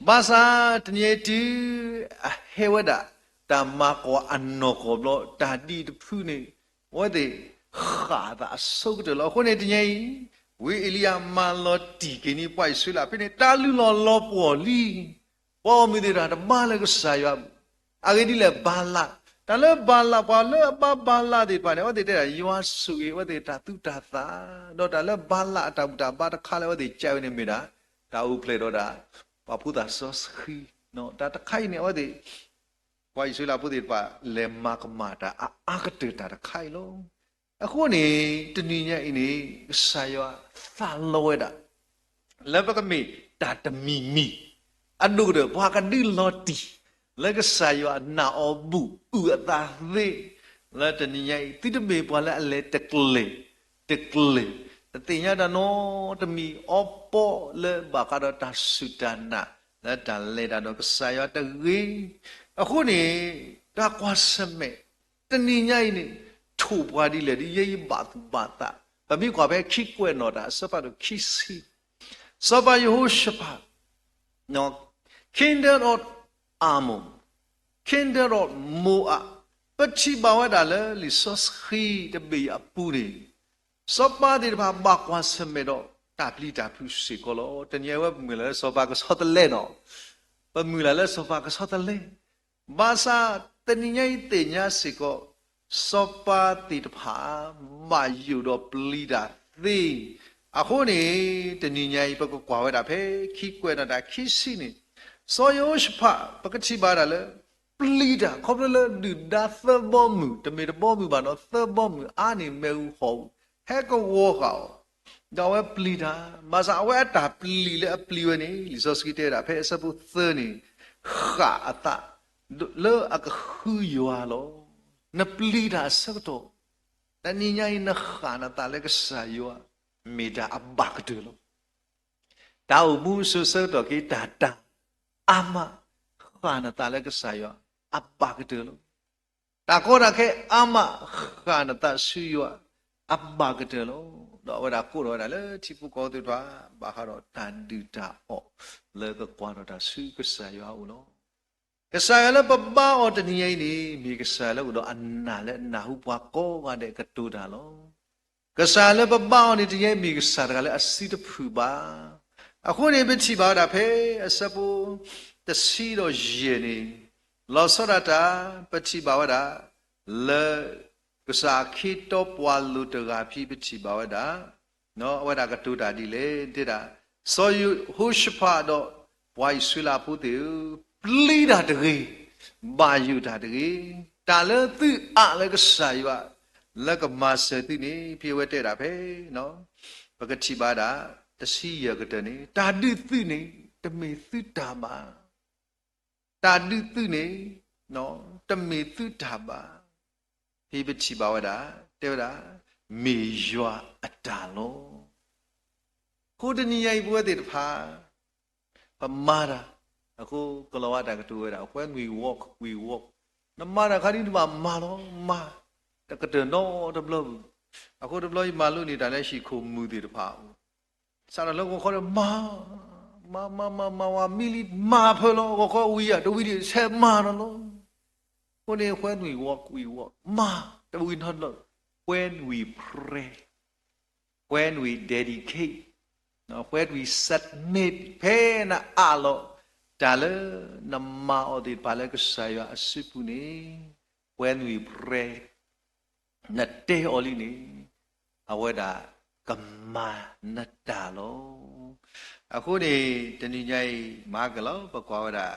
ဘၣ်ဆၣ်တနံၤအံၤတုၤ အဟဲဝဲဒၣ် တၢ်မၤကွၢ်အနီၢ်ကီၢ်ဘျီ တၢ်ဒ်အံၤတဖုန့ၣ် အဝဲသ့ၣ်ဃၣ်အသးအဆိကတၢၢ်လီၤ. အဃိန့ၣ်တနံၤအံၤ ဝံအ့လံယၤမၤလီၤတံၢ်က့ၤန့ၢ်ပှၤအံၣ်စရ့လး ဖဲန့ၣ် တၢ်လုၢ်လီၢ်လီၤပှီၢ်လံ. ပှၤဂီၢ်မုၢ်သ့ၣ်တဖၣ်တဘါလၢကစၢ်ယွၤ, အဂ့ၢ်ဒ်လဲၣ် ဘၤလး, တၢ်လၢဘၤလး ပှၤလၢအဘါဘၤလးသ့ၣ်တဖၣ်န့ၣ် အဝဲသ့ၣ်တဲဒၣ် ယွၤဆိၣ်ဂ့ၤအဝဲသ့ၣ်တၢ်သူၣ်တၢ်သး, ဒီးတၢ်လၢဘၤလးအတၢ်ဘူၣ်တၢ်ဘါတခါလၢအဝဲသ့ၣ်ကဲဝဲန့ၣ်မ့ၢ်ဒၣ် တၢ်အိၣ်ဖျဲၣ်ဒီးဒၣ် ပှၤဖိသၣ်စီဆှံ, တၢ်တခါအံၤန့ၣ် အဝဲသ့ၣ် ပှၤအံၣ်စရ့လးဖိသ့ၣ်တဖၣ် လဲၤမၤကမၣ်တၢ်အအါကတၢၢ်တၢ်တခါအံၤလီၤ. အဃိန့ၣ် တနံၤညါအံၤန့ၣ် ကစၢ်ယွၤသးလီဝဲဒၣ် လၢပကမ့ၢ်တၢ်တမံၤမံၤ, အဒိၣ်ကတၢၢ် ပှၤကဒုးလီၤတံၢ် လၢကစၢ်ယွၤနာ်အီၤဘူၣ်အုၣ်အသးသ့, လၢတနံၤညါအံၤ သုတမ့ၢ်ပှၤလၢအလဲၤတကျဲၤ တကျဲၤ, တသ့ၣ်ညါတၢ်နီတမံၤ အီပီလၢဘၣ်ဃးဒီးတၢ်စူၢ်တၢ်နာ် လၢတၢ်လဲၤတၢ်ဒီးကစၢ်ယွၤတဂ့ၤ. အဃိန့ၣ် တၢ်ကွၢ်ဆၢၣ်မဲာ် တနံၤညါအံၤန့ၣ် ထိၣ်ပှၤဒ်လဲၣ် ဒ်ယဲအံၤဘၣ်သူၣ်ဘၣ်သး, ပမ့ၢ်ကွၢ်ဖဲခံကွဲးနီၣ်တၢ် အဆၢဖးဒိၣ်ခံဆံ, စီၤပၤယဟိၤၡဖး kindred of Ammon, kindred of Moab, ပထံၣ်ဘၣ်ဝဲဒၣ်လၢလံာ်စီဆှံတဘ့ၣ်အပူၤန့ၣ် စီၤပၤသ့ၣ်တဖၣ်ဘၣ်ကွၢ်ဆၢၣ်မဲာ်ဒီးတၢ်ပျံၤတၢ်ဖုးစ့ၢ်ကီးလီၤ. တနံၤအံၤဝဲပမုၢ်လၢ်လၢစီၤပၤကဆီတလဲနီၤ, ပမုၢ်လၢ်လၢစီၤပၤကဆီတလဲ, ဘၣ်ဆၣ်တနံၤညါအံၤသ့ၣ်ညါစ့ၢ်ကီး စီၤပၤသ့ၣ်တဖၣ် ဘၣ်ယိၣ်ဒီးပျံၤတၢ်သ့, အဃိန့ၣ် တနံၤညါအံၤ ပကကွၢ်ဝဲဒၣ်ဖဲခံကွဲးနီၣ်တၢ်ခံဆံန့ၣ်, စီၤယဟိၤၡဖး ပကထံၣ်ဘၣ်ဒၣ်လၢ ပျံၤတၢ် ခီဖျိလၢဒုၣ်ဒါသၢဘီမုၢ် တမ့ၢ်တဘီမုၢ်ဘၣ်နီၤ သၢဘီမုၢ်အါန့ၢ်မ့ၣ်အူဟီၣ်အူ ဟဲကဝီၤဃာ်အီၤ, ဒီးအဝဲပျံၤတၢ်, ဘၣ်ဆၣ်အဝဲအတၢ်ပျံၤလၢအပျံၤဝဲန့ၣ် လံာ်စီဆှံတဲဝဲဒၣ်ဖဲအဆၢဖိသၢန့ၣ်, ဃၣ်အသး လၢအကဃုယွၤလီၤ. နပျံၤတၢ်အဆၢကတီၢ်, တနံၤညါအံၤနဃၣ်နသးလၢကစၢ်ယွၤ မ့ၢ်တၢ်အဘၣ်ကတၢၢ်လီၤ. တၢ်အိၣ်မူအစိၤဆၢကတီၢ်က့ၤ တၢ်တၢ်အါမး ဃၣ်နသးလၢကစၢ်ယွၤ အဘၣ်ကတၢၢ်လီၤ. တၢ်ကီတၢ်ခဲအါမး ဃၣ်နသးဆူယွၤ အဘၣ်ကတၢၢ်လီၤ. ဒီးအဝဲဒၣ်ကိးထီၣ်ဝဲဒၣ်လၢထံဖိကီၢ်ဖိသ့ၣ်တဖၣ် ဘၣ်ဃးဒီးတၢ်ဒုၣ်တၢ်အီၣ် လၢကကွၢ်ထီၣ်တၢ်ဆူကစၢ်ယွၤအအိၣ်လီၤ. ကစၢ်ယွၤလၢပဘါအီၤတနံၤညါအံၤန့ၣ် မ့ၢ်ကစၢ်ယွၤလၢအိၣ်ဒီးအနၢ်လၢနၢ်ဟူပှၤကိးဂၤဒဲးကတိၤတၢ်လီၤ. ကစၢ်လၢပဘါအီၤန့ၣ် တနံၤညါအံၤမ့ၢ်ကစၢ်တဂၤလၢအစုတဖုၣ်ဘၣ်. အဃိန့ၣ် ပထံၣ်ဘၣ်ဝဲဒၣ်ဖဲအဆၢဖိ တဆံဒီးယဲၢ်န့ၣ်, လီၤဆီဒၣ်တၢ် ပထံၣ်ဘၣ်ဝဲဒၣ် လၢ ကစၢ်အခ့တီပှၤလိၤတဂၤဖဲ ပထံၣ်ဘၣ်ဝဲဒၣ် အဝဲဒၣ်ကတိၤတၢ်ဒ်လဲၣ် တဲဒၣ်, စီၤယဟိၤၡဖးဒီးပှၤအံၣ်စရ့လးဖိသ့ၣ်ဧၢ, ပျံၤတၢ်တဂ့ၤ, ဘၣ်ယိၣ်တၢ်တဂ့ၤ, တၢ်လၢသုအးလၢကစၢ်ယွၤ လၢကမၤစၢၤသုန့ၣ် ဖဲအဝဲတဲဒၣ်ဖဲ ပကထံၣ်ဘၣ်ဒၣ် တဆံယဲၢ်ကတၢၢ်န့ၣ် တၢ်ဒုးသုန့ၣ် တမ့ၢ်သုတၢ်ဘၣ် တၢ်ဒုးသုန့ၣ် တမ့ၢ်သုတၢ်ဘၣ်. ဖဲပထံၣ်ဘၣ်ဝဲဒၣ် တဲဝဲဒၣ် မ့ၢ်ယွၤအတၢ်လီၤ. အဃိတနံၤညါအံၤ ပဝဲသ့ၣ်တဖၣ် ပမၤတၢ် အဃိကလီၤဝါတၢ်ကတိၤဝဲဒၣ် when we walk, we walk, နမၤတၢ်ခါဒ်နဘၣ်မၤလီၤ မၤ တကတၢၢ်နီတဘျီပူၤ. အဃိတဘျီယမၤလိန့ၢ်တၢ်လၢဟံၣ်ခိၣ်မုၣ်သ့ၣ်တဖၣ် စးထီၣ်လၢဂီၤခီဒီး မၤ မၤ မၤ မၤ မၤ ဝၤမံလံ မၤဖၢလီၤ ဂီၤခီဝံၤယၤ တဝံၤဒံး ဆဲးမၤနီၤလီၤ. အဃိန့ၣ် when we walk, we walk, မၤ တဝံၤနီတဘျီ when we pray, when we dedicate, when we submit, ဖဲနအးလီၤ တၢ်လၢနမၤအီၤသ့ၣ်တဖၣ်လၢကစၢ်ယွၤအစုပူၤန့ၣ် when we pray, နတဲအီၤလံန့ၣ် အဝဲဒၣ်ကမၤနတၢ်လီၤ. အဃိန့ၣ် တနံၤညါအံၤ မၤကလီၤ ပကွၢ်ဝဲဒၣ်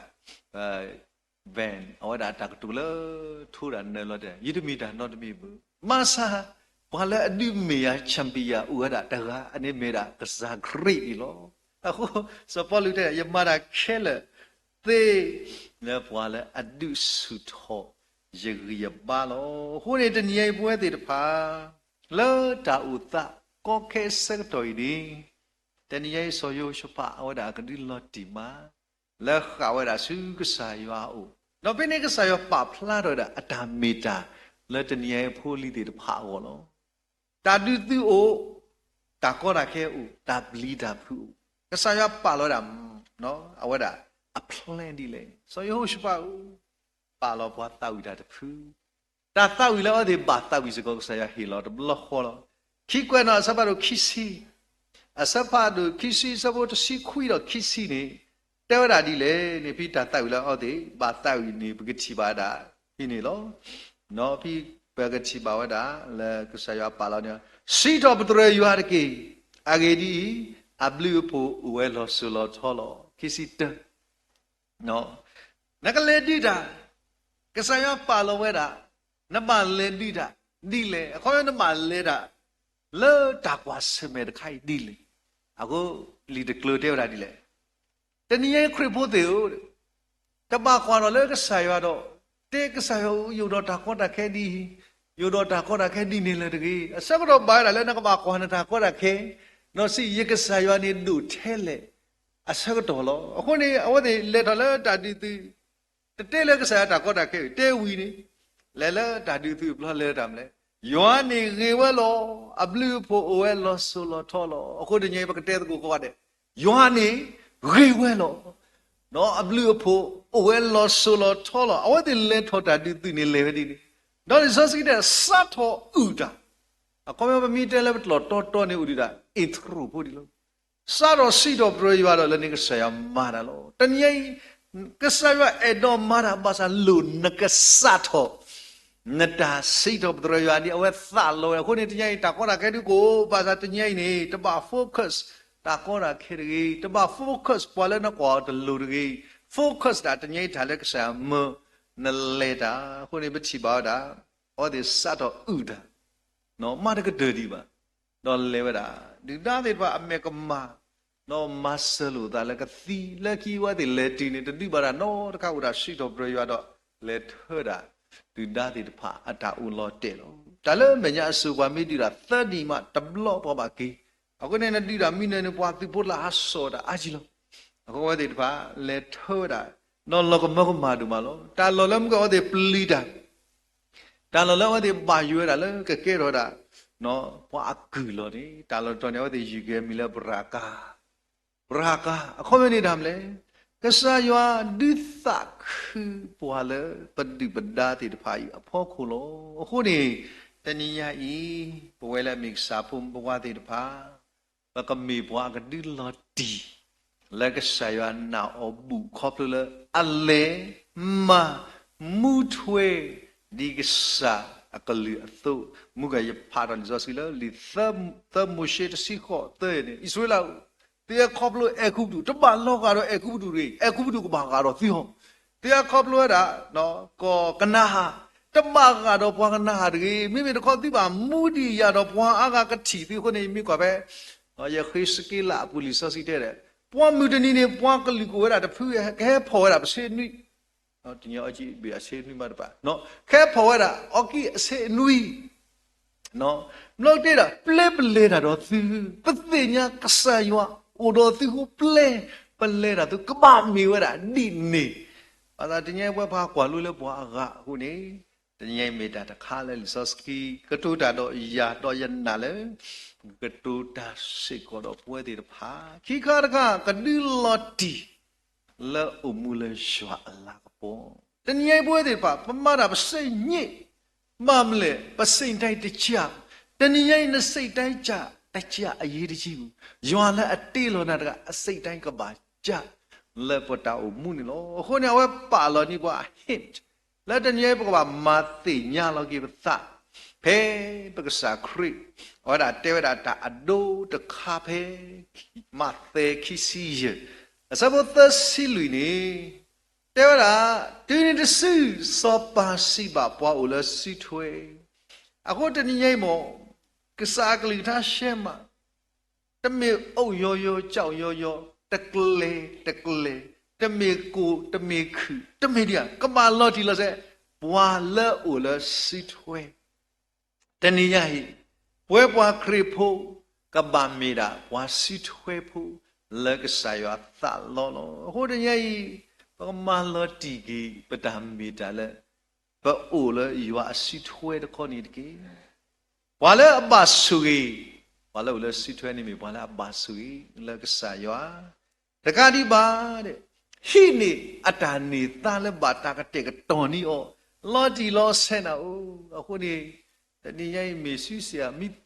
Ben အဝဲဒၣ်တၢ်ကတိၤလၢ ထိဒၣ်နၢၤလီၤတဲာ် ယတမ့ၢ်တၢ်နီတမံၤဘၣ်. မၤစၢ် ပှၤလၢအဒုးမ့ၢ်ယၤ champion အိၣ်ဝဲဒၣ်တဂၤ အန့ၣ်မ့ၢ်ဒၣ်ကစၢ်ခရံာ်န့ၣ်လီၤ. အဃိ စီၤပီလူးတဲ ယမၤတၢ်ခဲလၢာ်သ့ လၢပှၤလၢအဒုးဆူၣ်ထီၣ်ယဂံၢ်ယဘါလီၤ. အဃိန့ၣ် တနံၤညါအံၤပဝဲသ့ၣ်တဖၣ် လၢတၢ်အိၣ်သးကီခဲအဆၢကတီၢ်အံၤန့ၣ် တနံၤညါအံၤ စီၤယဟိၤၡဖး အဝဲဒၣ်အကဒုးလီၤတံၢ်မး လၢဃၣ်ဝဲဒၣ်ဆူကစၢ်ယွၤအအိၣ်, ဒီးဖဲန့ၣ်ကစၢ်ယွၤပာ်ဖျါထီၣ်ဝဲဒၣ်အတၢ်မ့ၢ်တၢ် လၢတနံၤညါအံၤဖိလံၤသ့ၣ်တဖၣ်အဂီၢ်လီၤ. တၢ်ဒုးသုအိၣ်, တၢ်ကီတၢ်ခဲအိၣ်, တၢ်ပျံၤတၢ်ဖုးအိၣ်, ကစၢ်ယွၤပာ်လီၤဝဲဒၣ် အဝဲဒၣ်အ plan ဒ်လဲၣ်. စီၤယဟိၤၡဖးဧၢ, ပာ်လီၤပှၤသးဝံၣ်တၢ်တဖု တၢ်သးဝံၣ်လၢအဝဲသ့ၣ်ဘၣ်သးဝံၣ်စ့ၢ်ကီး ကစၢ်ယွၤဟ့ၣ်လီၤတဘျီဃီလီၤ. ခံကွဲးနီၣ် အဆၢဖးဒိၣ်ခံဆံ, အဆၢဖးဒိၣ်ခံဆံ အဆၢဖိတဆံခွံဒီးခံဆံန့ၣ် တဲဝဲဒၣ်ဒ်လဲၣ်န့ၣ် ဖဲတၢ်သးဝံၣ်လၢအဝဲသ့ၣ်ဘၣ်သးဝံၣ်န့ၣ် ပကထံၣ်ဘၣ်ဝဲဒၣ်ဖဲန့ၣ်လီၤ. ဖဲပကထံၣ်ဘၣ်ဝဲဒၣ်လၢကစၢ်ယွၤပာ်လီၤန့ၣ်, စံးထီၣ်ပတြၢၤယွၤတက့ၢ်. အဂ့ၢ်ဒ်အံၤ, အဘျုးအဖှိၣ်အိၣ်ဝဲလီၤစိၤလီၤထီလီၤ. ခံဆံတၢ နကလဲၤဒုးတၢ်, ကစၢ်ယွၤပာ်လီၤဝဲဒၣ်, နဘၣ်လဲၤဒုးတၢ်ဒ်လဲၣ်, အခီပညီနဘၣ်လဲၤတၢ် လၢတၢ်ကွၢ်ဆၢၣ်မဲာ်တခါအံၤဒ်လဲၣ်. အဃိလံာ်တကျၢၤတဲဝဲဒၣ်ဒ်လဲၣ်. တနံၤအံၤခရံာ်ဖိသ့ၣ်ဧၢ, တဘၣ်ကွၢ်ထီၣ်လၢကစၢ်ယွၤဒီး, တဲကစၢ်ယွၤဧၢ, ယအိၣ်ဒီးတၢ်ကီတၢ်ခဲဒ်အံၤ, ယအိၣ်ဒီးတၢ်ကီတၢ်ခဲဒ်န့ၣ်လၢၤတဂ့ၤ. အဆၢကတီၢ်ဘၣ်ဝဲဒၣ်လၢနကဘၣ်ကွၢ်နတၢ်ကီတၢ်ခဲ, ဒီးစံးယကစၢ်ယွၤန့ၣ်ဒိၣ်ထဲလဲၣ် အဆၢကတီၢ်လီၤ. အဃိန့ၣ် အဝဲသ့ၣ်လဲၤထီၣ်လၢတၢ်ဒုးသုး, တတဲလၢကစၢ်ယွၤတၢ်ကီတၢ်ခဲ, တဲဝံၤန့ၣ်, လဲၤလၢတၢ်ဒုးသုးအပျီလဲၤတၢ်မနုၤလဲၣ်. ယွၤန့ၣ်ဂ့ၤဝဲလီၤ. အဘျုးအဖှိၣ်အိၣ်ဝဲလီၤစိၤလီၤထီလီၤ. အဃိတနံၤအံၤပကတဲသကိးကိးဂၤဒဲး, ယွၤန့ၣ်ဂ့ၤဝဲလီၤ. ဒီးအဘျုးအဖှိၣ်အိၣ်ဝဲလီၤစိၤလီၤထီလီၤ. အဝဲသ့ၣ်လဲၤထီၣ်တၢ်ဒုးသုးန့ၣ်လဲၤဝဲဒ်န့ၣ်, ဒီးလံာ်စီဆှံတဲ စးထီၣ်အုၣ်တၢ်, အခီပညီပမ့ၢ်တဲလၢပတၢ်တီတီန့ၣ်အိၣ်ဒံးဒၣ် intro ဖိဒံးလီၤ. စးထီၣ်စံးထီၣ်ပတြၢၤယွၤဒီးလၢန့ၣ်ကစၢ်ယွၤမၤတၢ်လီၤ. တနံၤအံၤ ကစၢ်ယွၤအဲၣ်ဒိးမၤတၢ်ဘၣ်ဆၣ်လိၣ်နကစးထီၣ် နတၢ်စံးထီၣ်ပတြၢၤယွၤဒ်အဝဲသးလီဝဲ. အဃိန့ၣ်တနံၤအံၤ တၢ်ကီတၢ်ခဲဒုးကအိၣ် ဘၣ်ဆၣ်တနံၤအံၤန့ၣ် တဘၣ် focus တၢ်ကီတၢ်ခဲတဂ့ၤ, တဘၣ် focus ပှၤလၢနကွၢ်အီၤတလိၤတဂ့ၤ, focus ဒၣ်တနံၤအံၤတၢ်လၢကစၢ်ယွၤမၢနလဲၤတၢ်. အဃိန့ၣ်ပထံၣ်ဘၣ်ဝဲဒၣ် အဝဲသ့ၣ်စးထီၣ်အုၣ်တၢ် မၤတကတၢၢ်ဒံးဘၣ်, ဒီးလဲၤဝဲဒၣ် ဒုၣ်ဒါသ့ၣ်တဖၣ်အမဲာ်ကမၣ်, ဒီးမၤစၢၤလိာ်သးလၢကသံ, လၢခံအဝဲသ့ၣ်လဲၤတုၤန့ၣ် တဒုးဘၣ်တၢ်နီတခါ အိၣ်ဒၣ်စံးထီၣ်ပတြၢၤယွၤဒီး လဲၤထၢဒၣ် ဒုၣ်ဒါသ့ၣ်တဖၣ်အတၢ်အိၣ်လီၤတဲာ်လီၤ. တၢ်လၢမဲာ်ညါအစိၤပှၤမ့ၢ်ဒုးတၢ်သၢနံၣ်မးတဘျီပှၤဘၣ်က့ၤ, အဃိန့ၣ်နဒုးတၢ်မံနၢၤန့ၣ် ပှၤသုးဖိတလၢဟးစိာ်တၢ်အါကံလီၤ. အဃိအဝဲသ့ၣ်တဖၣ်လဲၤထၢဝဲဒၣ် ဒီးလီၤကမၢကမၣ်ဒိၣ်မးလီၤ. တၢ်လီၢ်လၢမူကီၢ်အဝဲသ့ၣ်ပျံၤတၢ် တၢ်လီၢ်လၢအဝဲသ့ၣ်ဘၣ်ယိၣ်ဝဲဒၣ်လၢကကဲထီၣ်ဝဲဒၣ် ပှၤအကုၢ်လီၤန့ၣ် တၢ်လီၢ်တတီၤန့ၣ် အဝဲသ့ၣ်ယုၢ်က့ၤအမံၤလၢပရၤကါ, ပရၤကါ အခီပညီန့ၣ်တၢ်မနုၤလဲၣ်, ကစၢ်ယွၤဒုးသးခုပှၤလၢပဒုၣ်ပဒါသ့ၣ်တဖၣ်အံၤအဖီခိၣ်လီၤ. အဃိန့ၣ် တနံၤညါအံၤ ပဝဲလၢအမ့ၢ်ကစၢ်ဖိမုၣ်ဖိခွါသ့ၣ်တဖၣ် ပကမ့ၢ်ပှၤအကဒုးလီၤတံၢ် လၢကစၢ်ယွၤနာ်အီၤဘူၣ်ခီဖျိလၢအလဲၤမၤမူထွဲ ဒ်ကစၢ်အကလုၢ်အသိး, မူကီၢ်ယဖးထီၣ်လံာ်စီဆှံလၢလံာ် သၢမိၤၡ့တဆံဃိးသၢန့ၣ် အံၣ်စရ့လးဧၢ, သုဝဲခီဖျိအဲၤကူပတူး တဘၣ်လီၤဂာ်ဒီးအဲၤကူပတူးတဂ့ၤ, အဲၤကူပတူးကဘၣ်ဂာ်ဒီးသုဟီ, သုဝဲခီဖျိဝဲဒၣ် ကီၢ်ကနၤဧၣ် တဘၣ်ဂာ်ဒီးပှၤကနၤဧၣ်တဂ့ၤ, မ့မ့ၢ်တခီသုဘၣ်မူဒံးယၤဒီးပှၤအါဂၤကထံၣ်သုအဃိန့ၣ် မ့ၢ်ကွၢ်ဖဲ ယဃ့းစက့လးအပူၤလံာ်စီဆှံတဲဒီး ပှၤမုၢ်တနံၤန့ၣ် ပှၤကလုာ်ကအိၣ်ဝဲဒၣ်တဖု ကဟဲဖီၣ်ဝဲဒၣ်ပဆ့နွံ, တညီအီကံဘ့ၣ်အဆ့နွံမးတပၤ, ကဟဲဖီၣ်ဝဲဒၣ်အီကံအဆ့နွံ, ဘျီကတဲဒၣ်ပျဲပလဲၤတၢ်ဒီးသု, ပသ့ၣ်ညါကစၢ်ယွၤအိၣ်ဒီးသုအဃိ ပျဲပလဲၤတၢ်သု ကဘၣ်မ့ၢ်ဝဲဒၣ်ဒ်န့ၣ်, ဘၣ်ဆၣ်တနံၤအံၤပဝဲပှၤကွၢ်လိလၢပှၤအဂၤအဃိန့ၣ် တနံၤအံၤမ့ၢ်တၢ်တခါလၢလံာ်စီဆှံကတိၤတၢ်ဒီးယၤဒီးယနာ်လၢ ကတိၤတၢ်စ့ၢ်ကီးဒီးပဝဲသ့ၣ်တဖၣ်, ခံခါတခါ ကဒုးလီၤတံၢ်လၢအိၣ်မူလၢယွၤအလၤကပီၤ, တနံၤအံၤပဝဲသ့ၣ်တဖၣ် ပမၤတၢ်ပစ့ၢ်ညံး, ဘၣ်မနုၤလဲၣ် ပစိတ်တိုင်းတကျ, တနံၤအံၤ နစိတ်တိုင်းတကျ အရေးတကြီးဘူး, ယွၤလၢအတ့လီၤနၤတဂၤ အစိတ်တိုင်းကဘၣ်ကျ လၢပတၢ်အိၣ်မူန့ၣ်လီၤ. အဃိန့ၣ် အဝဲပာ်လီၤန့ၢ်ပှၤအ hint လၢတနံၤအံၤပကဘၣ်မၤသ့ၣ်ညါလီၤက့ၤပသး ဖဲပကစၢ်ခရံာ် အဝဲဒၣ်တဲဝဲဒၣ်တၢ်အဒိတခါဖဲ မးသဲခံဆံယဲၢ် အဆၢဖိသၢဆံလွံၢ်န့ၣ် တဲဝဲဒၣ်, တုၤနုၤတစု စီၤပၤစံးဘၣ်ပှၤအိၣ်လၢစုထွဲ, အဃိတနံၤညါအံၤမ့ၢ် ကစၢ်အကလုၢ်ကထါရှဲမး တမ့ၢ်အိၣ်ယီၤယီၤ ကၠီယီၤယီၤ, တကျဲၤတကျဲၤ, တမ့ၢ်ကိၣ်တမ့ၢ်ခုၣ် တမ့ၢ်ဒံးဧါ, ကဘၣ်လီၤတံၢ်လီၤဆဲး ပှၤလၢအိၣ်လၢစုထွဲ တနံၤညါအံၤ ပဝဲပှၤခရံာ်ဖိ ကဘၣ်မ့ၢ်ဒၣ်ပှၤစုထွဲဖိ လၢကစၢ်ယွၤသးလီလီၤ. အဃိတနံၤညါအံၤ ပကမၤလီၤတံၢ်က့ၤ ပတၢ်မ့ၢ်တၢ်လၢ ပအိၣ်လၢယွၤအစုထွဲတခီန့ၣ်တက့ၢ်. ပှၤလၢအဘၣ်ဆိၣ်ဂ့ၤ, ပှၤလၢအိၣ်လၢစုထွဲန့ၣ်မ့ၢ်ပှၤလၢအဘၣ်ဆိၣ်ဂ့ၤလၢကစၢ်ယွၤ တကးဒံးဘၣ် ဟံးန့ၢ်အတၢ်န့ၢ်သါလၢဘၣ်တၢ်ကတဲာ်ကတီၤန့ၢ်အီၤ လီၤတံၢ်လီၤဆဲးနၤဧၢ. အဃိန့ၣ် တနံၤညါအံၤမ့ၢ်စုစ့ၢ်ဧါ, မ့ၢ်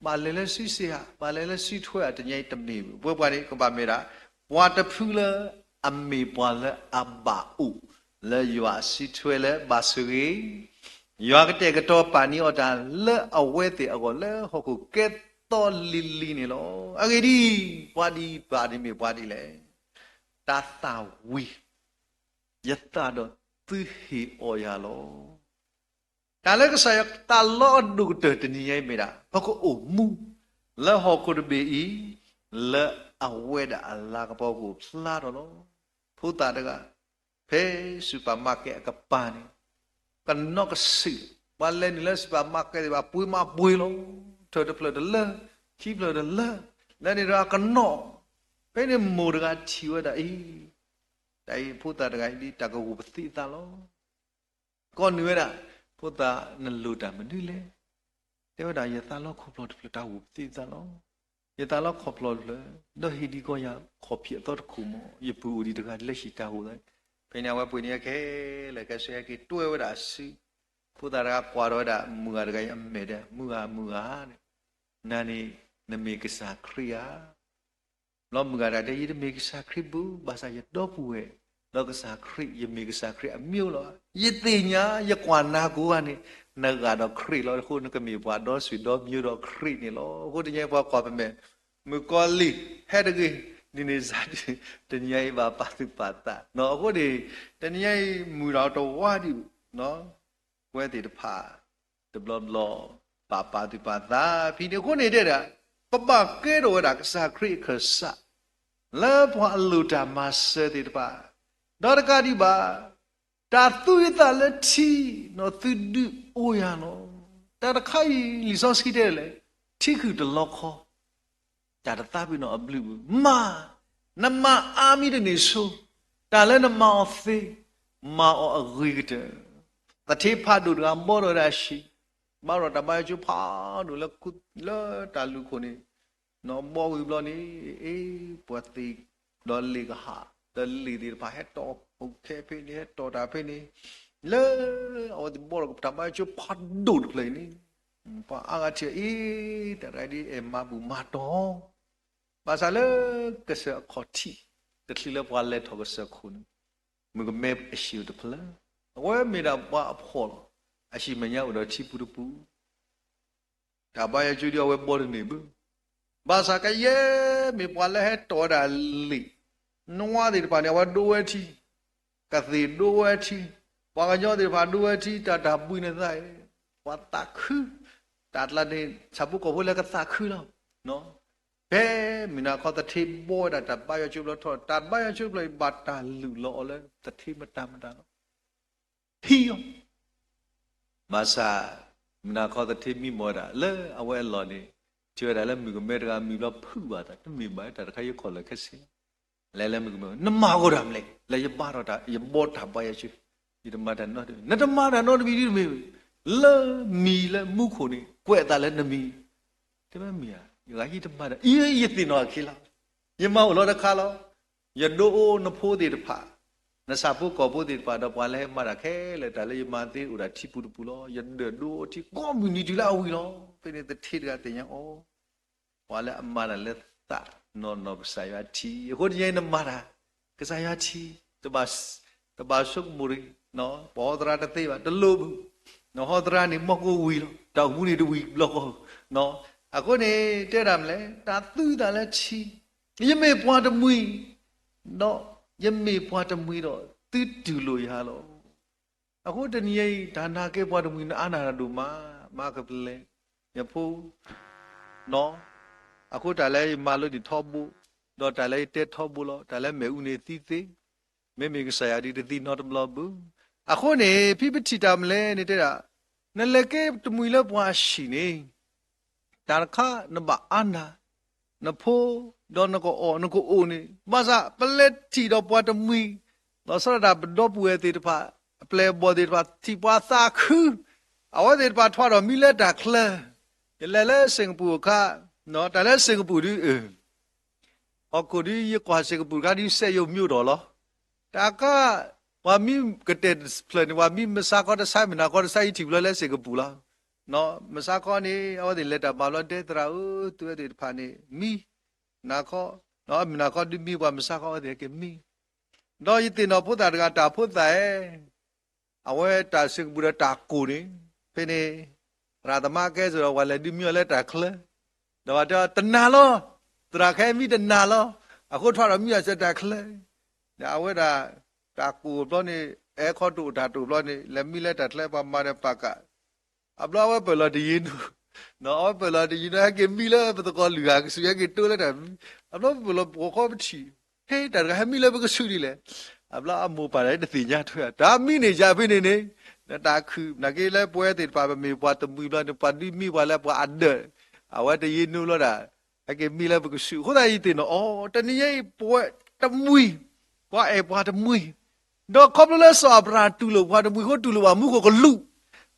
ဘၣ်လဲၤလၢစုစ့ၢ်ဧါ, ဘၣ်လဲၤလၢစုထွဲဧါ, တနံၤညါအံၤတမ့ၢ်ဘၣ်. ပဝဲပှၤန့ၣ် ကဘၣ်မ့ၢ်ဒၣ် ပှၤတဖုလၢ အမ့ၢ်ပှၤလၢအဘၣ်အိၣ်လၢယွၤအစုထွဲလၢဘၣ်ဆိၣ်ဂ့ၤ, ယွၤကတဲာ်ကတီၤပာ်န့ၢ်အီၤတၢ်လၢအဝဲသ့ၣ်အဂီၢ်လၢဟီၣ်ခိၣ် ကဲသီလံၤလံၤန့ၣ်လီၤ. အဂ့ၢ်ဒ်အံၤ, ပှၤဒ်အံၤ ပှၤဒ်မ့ၢ်ပှၤဒ်လဲၣ်. တၢ်သၣ်ဝံၤ ယသးဒီးသုဟ့ၣ်အီယၤလီၤ. တၢ်လၢကစၢ်ယွၤသးလီအဒိၣ်ကတၢၢ်တနံၤညါအံၤမ့ၢ်ဒၣ် ပကအိၣ်မူလၢဟီၣ်ခိၣ်တဘ့ၣ်အံၤ လၢအဝဲဒၣ်အလၤကပီၤကအိၣ်ဖျါထီၣ်လီၤ. ဖိသၣ်တဂၤ ဖဲ supermarket အကပၤန့ၣ် ကနီၣ်ကစၢၢ်, ပှၤလဲၤနုာ်လၢ supermarket သ့ၣ်တဖၣ် ပှ့ၤမးပှ့ၤလီၤ. ထၢၣ်တဖျၢၣ်တလၢ, ခံဖျၢၣ်တလၢ, လၢန့ၣ်ဒီးအကနီၣ်, ဖဲန့ၣ်မိၢ်တဂၤထံၣ်ဝဲဒၣ်အံၤ, တၢ်အံၤဖိသၣ်တဂၤအံၤဒ်တၢ်ကဂုာ်ပသံအသးလီၤ. ကိးနုာ်ဝဲဒၣ်, ဖိသၣ်နလိၣ်တၢ်မနုၤလဲၣ်. တဲဝဲဒၣ် ယသးလီခီၣ်ဖျီၣ်တဖျၢၣ် တၢ်ဂုာ်ပသံအသးလီၤ. ယသးလီခီၣ်ဖျီၣ်တဖျၢၣ်, ဒီးဟ့ၣ်ဒံးကီးယၤခီၣ်ဖံးအသီတခိၣ်မး, ယပုၢ်အိၣ်ဒံးတဂၤလၢဟံၣ်တၢ်အိၣ်သး, ဖဲန့ၣ်အဝဲပှ့ၤန့ၢ်ခဲလၢာ်ခဲဆ့ဟဲက့ၤတွဲဝဲဒၣ်အစု, ဖိသၣ်တဂၤကွၢ်ထီၣ်ဝဲဒၣ်မုၢ်ဂၤတဂၤအံၤအမဲာ်ဒီး မုၢ်ဂၤ မုၢ်ဂၤန့ၣ်, နၤန့ၣ် နမ့ၢ်ကစၢ်ခရံာ်ဧါ. ဘျီမုၢ်ဂၤတဂၤတဲ ယတမ့ၢ်ကစၢ်ခရံာ်ဘၣ်, ဘၣ်ဆၣ်ယဒီပုၢ်ဝဲၢ်ဒီးကစၢ်ခရံာ်, ယမ့ၢ်ကစၢ်ခရံာ်အမံၤလီၤ. ယသ့ၣ်ညါ ယကွၢ်နၤကိးဂၤန့ၣ် နဂၤဒီးခရံာ်လီၤ. အဃိနကမ့ၢ်ပှၤဒီစူၣ်ဒီမံဒီးခရံာ်န့ၣ်လီၤ. အဃိတနံၤအံၤပှၤကွၢ်ပမဲာ်, မုၣ်ကီၤလံၢ်ဟဲတဂ့ၤ, ဒ်န့ၣ်စ့ၢ် တနံၤအံၤဘၣ်ပာ်သူၣ်ပာ်သး, အဃိန့ၣ် တနံၤအံၤမုၢ်ဒီးတဝါဒံး, ဝဲသ့ၣ်တဖၣ် တဘျီဘျီ ပာ်ပာ်သူၣ်ပာ်သးဖဲန့ၣ် အဃိန့ၣ်တဲဒၣ်, ပဘၣ်ကဲထီၣ်ဝဲဒၣ်ကစၢ်ခရံာ်အခၢၣ်စး လၢပှၤအလိၣ်တၢ်မၤစၢၤသ့ၣ်တဖၣ်, ဒီးတကးဒံးဘၣ် တၢ်သူအသးလၢထံ, ဒီးသုဒုးအိၣ်ယၤလီၤ. တၢ်တခါအံၤ လံာ်စီဆှံတဲဒ်လဲၣ်, ထံခုၣ်တလီခီ တၢ်တသးပ့ၤနီၣ်အဘျုးဘၣ်, မၤ, နမၤအါမံၤတန့ၢ်ဆိ, တၢ်လၢနမၤအီၤသ့, မၤအီၤအဂ့ၤကတၢၢ်. သထ့ဖးဒိၣ်တဂၤဘီထီၣ်ဝဲဒၣ်အဟံၣ်, ဘၣ်ဒီးတၢ်ဘါယွၤကၠိဖးဒိၣ်လၢ လၢတၢ်လူၢ်ခိၣ်န့ၣ်, ဘီဝံၤဘျီန့ၣ်, အ့ ပှၤသ့ၣ်, ဒီးလ့ၣ်ကဟၣ်, ဒီးလ့ၣ်သ့ၣ်တဖၣ်ဟဲတီၣ်အိၣ်ခဲဖဲန့ၣ် ဟဲတီၣ်တၢ်ဖဲန့ၣ်, လၢအဝဲသ့ၣ်ဘီထီၣ်တၢ်ဘါယွၤကၠိဖးဒိၣ်တဖျၢၣ်အံၤန့ၣ်, ပှၤအါဂၤထံၣ်အံၤ, တၢ်တဂၤဒ်အံၤ အဲၣ်မၤဘူၣ်မၤတီၢ် ဘၣ်ဆၣ်လၢကစၢၢ်အခီၣ်ထံး တချုးလၢပှၤလဲၤထီၣ်ကစၢၢ်ခိၣ်န့ၣ်, မုၣ်ကမဲအဟံၣ်အိၣ်တဖျၢၣ်, အဝဲမ့ၢ်ဒၣ်ပှၤအဖှီၣ်လီၤ. အဟံၣ်မဲာ်ညါအိၣ်ဒီးထံပူတပူ, တၢ်ဘါယွၤကၠိဒ်အဝဲဘီတန့ၢ်ဘၣ်. ဘၣ်ဆၣ်ကယဲၢ်မ့ၢ်ပှၤလၢဟဲတီၣ်ဝဲဒၣ်လ့ၣ်, နွါသ့ၣ်တဖၣ်န့ၣ် အဝဲဒိဝဲထံ, ကသ့ၣ်ဒိဝဲထံ, ပှၤကညီသ့ၣ်တဖၣ်ဒိဝဲထံ, တၢ်တၢ်ဘှံးနသးအံၤ, ပှၤသးခု, တၢ်ကျါန့ၣ် ဆၣ်ဖိကီၢ်ဖိလၢကသးခုလီၤ. ဖဲမုၢ်နၤခီသထ့ဘီဝဲဒၣ်တၢ်ဘါယွၤကၠိဘျီထီၣ်, တၢ်ဘါယွၤကၠိဖျၢၣ်အံၤ ဘၣ်တၢ်လုၢ်လီၤအီၤလၢသထ့မတၤမတၤလီၤ. ဟံးအီၤ ဘၣ်ဆၣ် မုၢ်နၤခီသထ့မံမီၢ်ဝဲဒၣ် လၢအဝဲအလီၢ်န့ၣ်, ထံၣ်ဝဲဒၣ်လၢမုၣ်ကမဲတဂၤမံၤဘျီဖုးဘၣ်သး, တမ့ၢ်ဘၣ် တၢ်တခါယခီၣ်လၢာ်ခဲဆ့, လဲၤလၢမုၣ်ကမဲ, နမၤအီၤတၢ်မနုၤလဲၣ်, လၢယဘါထီၣ်တၢ်, ယဘီတၢ်ဘါယွၤကၠိ, ယတမၤတၢ်နီတမံၤ, နတမၤတၢ်နီတမံၤဒ်တမ့ၢ်, လၢမံၤလၢမူခိၣ်န့ၣ် ကွဲးအသးလၢနမံၤ, တဲမ့ၢ်ဧါ, ယဂၤယတမၤတၢ်, ယသ့ၣ်နီၣ်အခံလီၤ, ယမၤအိၣ်လီၤတခါလီၤ. ယဒိအိၣ်နဖိသ့ၣ်တဖၣ်, နဆၣ်ဖိကီၢ်ဖိသ့ၣ်တဖၣ်ဒီးပှၤလၢဟဲမၤတၢ်ခဲလၢာ်, တၢ်လၢယမၤသ့အိၣ်ဒၣ်ထံပူတပူလီၤ. ယဒၢးဒိအိၣ်ထံကိးမုၢ်နံၤတုၤလၢအဝံၤလီၤ. ဖဲန့ၣ်သထ့တဂၤသ့ၣ်ညါအီၤ, ပှၤလၢအမၤတၢ်လၢသးနီၢ်နီၢ်ကစၢ်ယွၤထံ, အဃိတနံၤအံၤနမၤတၢ်, ကစၢ်ယွၤထံ, တဘၣ်ဆိကမိၣ်တဂ့ၤ, ပှၤဟီသရၣ်တသ့ဘၣ်, တလိၣ်ဘၣ်, နဟီသရၣ်န့ၣ် မီၢ်ကိၢ်ဝံၤလီၤ, တၢ်အိၣ်မူန့ၣ်တဝံၤဘျီဃီ, အဃိန့ၣ် တဲဒၣ်မနုၤလဲၣ်, တၢ်သူသးလၢထံ, ယမ့ၢ်ပှၤတမှံၤ, ဒီးယမ့ၢ်ပှၤတမှံၤဒီး သုတူၢ်လိာ်ယၤလီၤ. အဃိတနံၤအံၤ တၢ်နာ်က့ၤပှၤတမှံၤ နအါနၢ်တၢ်ဒိၣ်မး, မၤကပလဲၤ, ယဖိ, နီၢ်, အဃိတၢ်လၢယမၤလိန့ၣ်ထီဘိ, ဒီးတၢ်လၢယတဲထီဘိလီၤ. တၢ်လၢမ့ၣ်အူန့ၣ်သံသ့, မ့မ့ၢ်ကစၢ်ယွၤဒ်တသံနီတဘျီဘၣ်. အဃိန့ၣ် ဖဲပထံၣ်တၢ်မနုၤလဲၣ်န့ၣ်တဲဒၣ်, နလဲၤက့ၤတမှံၤလၢပှၤအဟံၣ်န့ၣ် တၢ်တခါနဘၣ်အါနၢ်, နဖိ, ဒီးနကအီၣ်နကအိၣ်န့ၣ်, ဘၣ်ဆၣ် ပလဲၤထံၣ်ဒီးပှၤတမှံၤ, လီၤဆီဒၣ်တၢ်ပဒီပုၢ်ဝဲၢ်သ့ၣ်တဖၣ်, အပျဲၢ်အဘီၣ်သ့ၣ်တဖၣ် ထံၣ်ပှၤသးခု, အဝဲသ့ၣ်တဖၣ်ထွဲဒီးမံလၢတၢ်ချၢ, ယလဲၤလၢစ့ၣ်ကပူၤအခါ, တၢ်လၢစ့ၣ်ကပူၤဒ် ဟီၣ်ခိၣ်ဒ်ယကွၢ်စ့ၣ်ကပူၤတခါဒ်စဲးယိၤမံၤအိၣ်ထီၣ်လီၤ. တၢ်ကါ, ပှၤမံကတဲာ်တဖျၢၣ်န့ၣ် ပှၤမံမဆါခီတဆါ မုၢ်နၤခီတဆါ ယထံၣ်ဘျီလၢစ့ၣ်ကပူၤလီၤ. မဆါခီန့ၣ် အဝဲသ့ၣ်လဲၤတၢ်ဘါဘျီဒဲသရၣ်ဧၢ, သုဝဲသ့ၣ်တဖၣ်န့ၣ် မံ, နၤခီ, မုၢ်နၤခီဒ်မံပှၤမဆါခီ အဝဲသ့ၣ်ဟဲက့ၤမံ ဒီးယသ့ၣ်နီၣ်ဖိသၣ်တဂၤ တၢ်ဖိသၣ်ဧၢ, အဝဲတၢ်စံးကပူၤဒီးတၢ်ကိၢ်န့ၣ်, ဖဲန့ၣ် သရၣ်သမါကဲစ့ၢ်ဒီး ပှၤလဲၤဒုးမံအီၤလၢတၢ်ချၢ, ဒီးပှၤတဲအီၤတနၤလီၤ, သရၣ်ခဲမံတနၤလီၤ, အဃိထွဲဒီးမံအီၤစ့ၢ်တၢ်ချၢ, ဒီးအဝဲဒၣ် တၢ်ကိၢ်ဘျီန့ၣ် အဲခီတိၢ်တၢ်တိၢ်ဘျီန့ၣ် လဲၤမံလၢတၢ်ချၢ ပှၤမၤဒီးပာ်ကၣ် အဘျီအဝဲပၢၢ်လီၤတယံၤနူ, အဝဲပၢၢ်လီၤတယံၤနူ ဟဲက့ၤမံလၢပသကိးလုၢ်ဂၤကဆူး ဟဲက့ၤတိလၢတၢ်မံ, အဘျီပၢၢ်လီၤပှီၢ်ခီပထံၣ်, ဟဲ တၢ်တဂၤဟဲမံလၢပကဆူးဒ်လဲၣ်, အဘျီအမိၢ်ပၢ်တသ့ၣ်ညါထွဲ တၢ်မံန့ၣ်ယၤဖဲန့ၣ်န့ၣ်, တၢ်ခုၣ်နာ်က့လၢပဝဲသ့ၣ်တဖၣ် ပမ့ၢ်ပှၤတမှံၤဘျီန့ၣ် ပှၤဒုးမံပှၤလၢပှၤအဒၢး, အဝဲတယံၤနူလီၤဒၣ်, ဟဲက့ၤမံလၢပကဆူး အဃိသတးယသ့ၣ်နီၣ်အီၤ တနံၤညါအံၤပဝဲတမှံၤ, ပှၤအဲၣ်ပှၤတမှံၤ ဒီးခီဖျိလၢစီၤအၤဘြၤဟၣ်တူၢ်လိာ်ပှၤတမှံၤအဃိ တူၢ်လိာ်ဘၣ်မူခိၣ်ကလူး,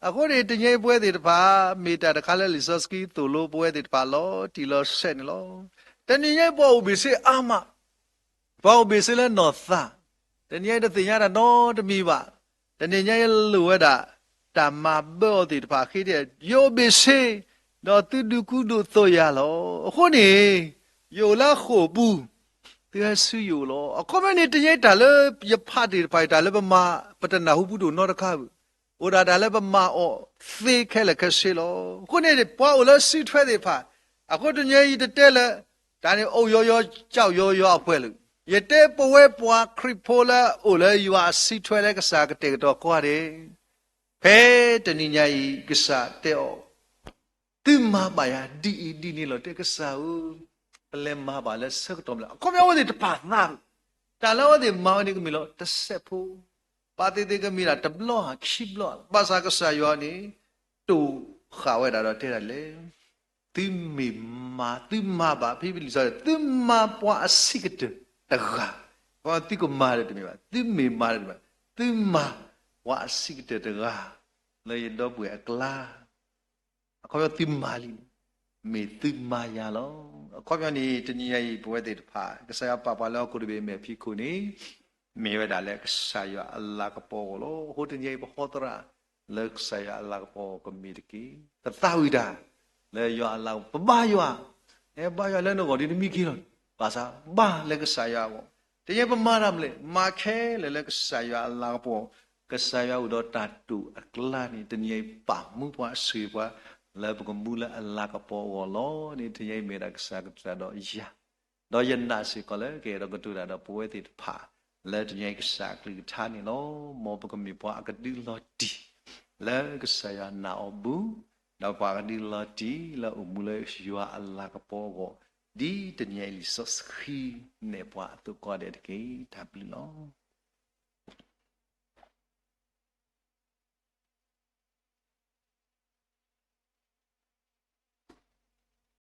အဃိန့ၣ် တနံၤညါအံၤပဝဲသ့ၣ်တဖၣ် မ့ၢ်တၢ်တခါလၢလံာ်စီဆှံသိၣ်လိပဝဲသ့ၣ်တဖၣ်လီၤတံၢ်လီၤဆဲးန့ၣ်လီၤ. တနံၤညါအံၤပှၤအိၣ်ဘ့ၣ်ဆ့အါမး, ပှၤအိၣ်ဘ့ၣ်ဆ့လၢနီၢ်သး, တနံၤညါအံၤတသ့ၣ်ညါတၢ်နီတမံၤဘၣ်, တနံၤညါအံၤလိၣ်ဝဲဒၣ် တၢ်မၤဘၢအီၤသ့ၣ်တဖၣ်ဃ့ဒဲး, ယအိၣ်ဘ့ၣ်ဆ့, ဒီးသုဒုးကူဒိၣ်သိးယၤလီၤ. အဃိန့ၣ် ယအိၣ်လၢအဃိာ်ပူၤ, သုဟဲဆူယအိၣ်လီၤ. အခီပညီန့ၣ် တနံၤညါအံၤတၢ်လၢယဖးသ့ၣ်တဖၣ်အံၤ တၢ်လၢပမၤ ပတနၢ်ဟူပူၤဒိၣ်နီတခါဘၣ်, အိၣ်ဒၣ်တၢ်လၢပမၤအီၤသ့ခဲလၢာ်ခဲဆ့လီၤ. အဃိန့ၣ် ပှၤအိၣ်လၢစုထွဲသ့ၣ်တဖၣ်, အဃိတနံၤညါအံၤယတတဲလၢ တၢ်န့ၣ်အိၣ်ယီၤယီၤ ကၠီယီၤယီၤအပှဲၤလၢာ်, ယတဲပဝဲပှၤခရံာ်ဖိလၢအအိၣ်လၢယွၤအစုထွဲလၢကစၢ်ကတဲာ်ကတီၤကိးဂၤဒဲး, ဖဲတနံၤညါအံၤ ကစၢ်တဲအီၤ သုမၤဘၣ်ယၤဒ်အံၤဒ်န့ၣ်လီၤ. တဲကစၢ်ဧၢ, ပလဲၤမၤဘၣ်လၢဆၢကတီၢ်မနုၤလဲၣ်. အခီပညီအဝဲသ့ၣ်တပာ်သး, တၢ်လၢအဝဲသ့ၣ်မၤဝဲန့ၣ်ကမ့ၢ်လီၤတစဲးဖိ, ဘၣ်သ့ၣ်သ့ၣ်ကမ့ၢ်ဒၣ်တဘျီဧါခံဘျီဧါ, ဘၣ်ဆၣ်ကစၢ်ယွၤန့ၣ် တိာ်ဃာ်ဝဲဒၣ်ဒီးတဲဒၣ်လဲၣ်, သုမ့ၢ်မၤ သုမၤဘၣ် ဖဲလံာ်စီဆှံ သုမၤပှၤအဆံးကတၢၢ်တဂၤ, သုကမၤဒီးတမ့ၢ်ဘၣ်, သုမ့ၢ်မၤဒီးတမ့ၢ်ဘၣ်, သုမၤပှၤအဆံးကတၢၢ်တဂၤ လၢယဒီပုၢ်ဝဲၢ်အကျါ အခီပညီသုမၤလံန့ၣ် မ့ၢ်သုမၤယၤလီၤ. အခီပညီန့ၣ် တနံၤညါအံၤ ပဝဲသ့ၣ်တဖၣ် ကစၢ်ယွၤပာ်ပှၤလၢဟီၣ်ခိၣ်တဘ့ၣ်မဲာ်ဖံးခိၣ်န့ၣ် မ့ၢ်ဝဲဒၣ်လၢကစၢ်ယွၤအလၤကပီၤအဂီၢ်လီၤ. အဃိတနံၤညါအံၤ ပဟီသရၣ်လၢကစၢ်ယွၤအလၤကပီၤအဂီၢ်ကမ့ၢ်တက့ၢ်. ပသးဝံၣ်တၢ် လၢယွၤအလၤကပီၤ ပဘါယွၤ, ဟဲဘါယွၤလၢနဂီၢ်ဒ်နမံက့ၤလီၤ. ဘၣ်ဆၣ်ဘါလၢကစၢ်ယွၤအဂီၢ်, တနံၤညါအံၤပမၤတၢ်မနုၤလဲၣ်, မၤခဲလၢာ်လၢကစၢ်ယွၤအလၤကပီၤ, ကစၢ်ယွၤအိၣ်ဒီးတၢ်တိာ်အကျါန့ၣ် တနံၤညါအံၤပာ်မူပှၤဆိၣ်ဂ့ၤပှၤ လၢပကမူလၢအလၤကပီၤအဂီၢ်လီၤန့ၣ် တနံၤညါအံၤမ့ၢ်ဒၣ်ကစၢ်ကတိၤတၢ်ဒီးယၤ ဒီးယနာ်စ့ၢ်ကီးလၢကအဲၣ်ဒိးကတိၤတၢ်ဒီးပဝဲသ့ၣ်တဖၣ် လၢတနံၤညါအံၤကစၢ်အကလုၢ်ကထါန့ၣ်လီၤ. မ်ပကမ့ၢ်ပှၤအကဒုးလီၤတံၢ် လၢကစၢ်ယွၤနာ်အီၤဘူး, ဒီးပှၤကဒုးလီၤတံၢ်လၢအိၣ်မူလၢယွၤအလၤကပီၤအဂီၢ်, ဒ်တနံၤညါအံၤလံာ်စီဆှံနဲၣ်ပှၤအသိးကိးဂၤဒဲးတက့ၢ်. တၢ်ဘျုးလီၤ.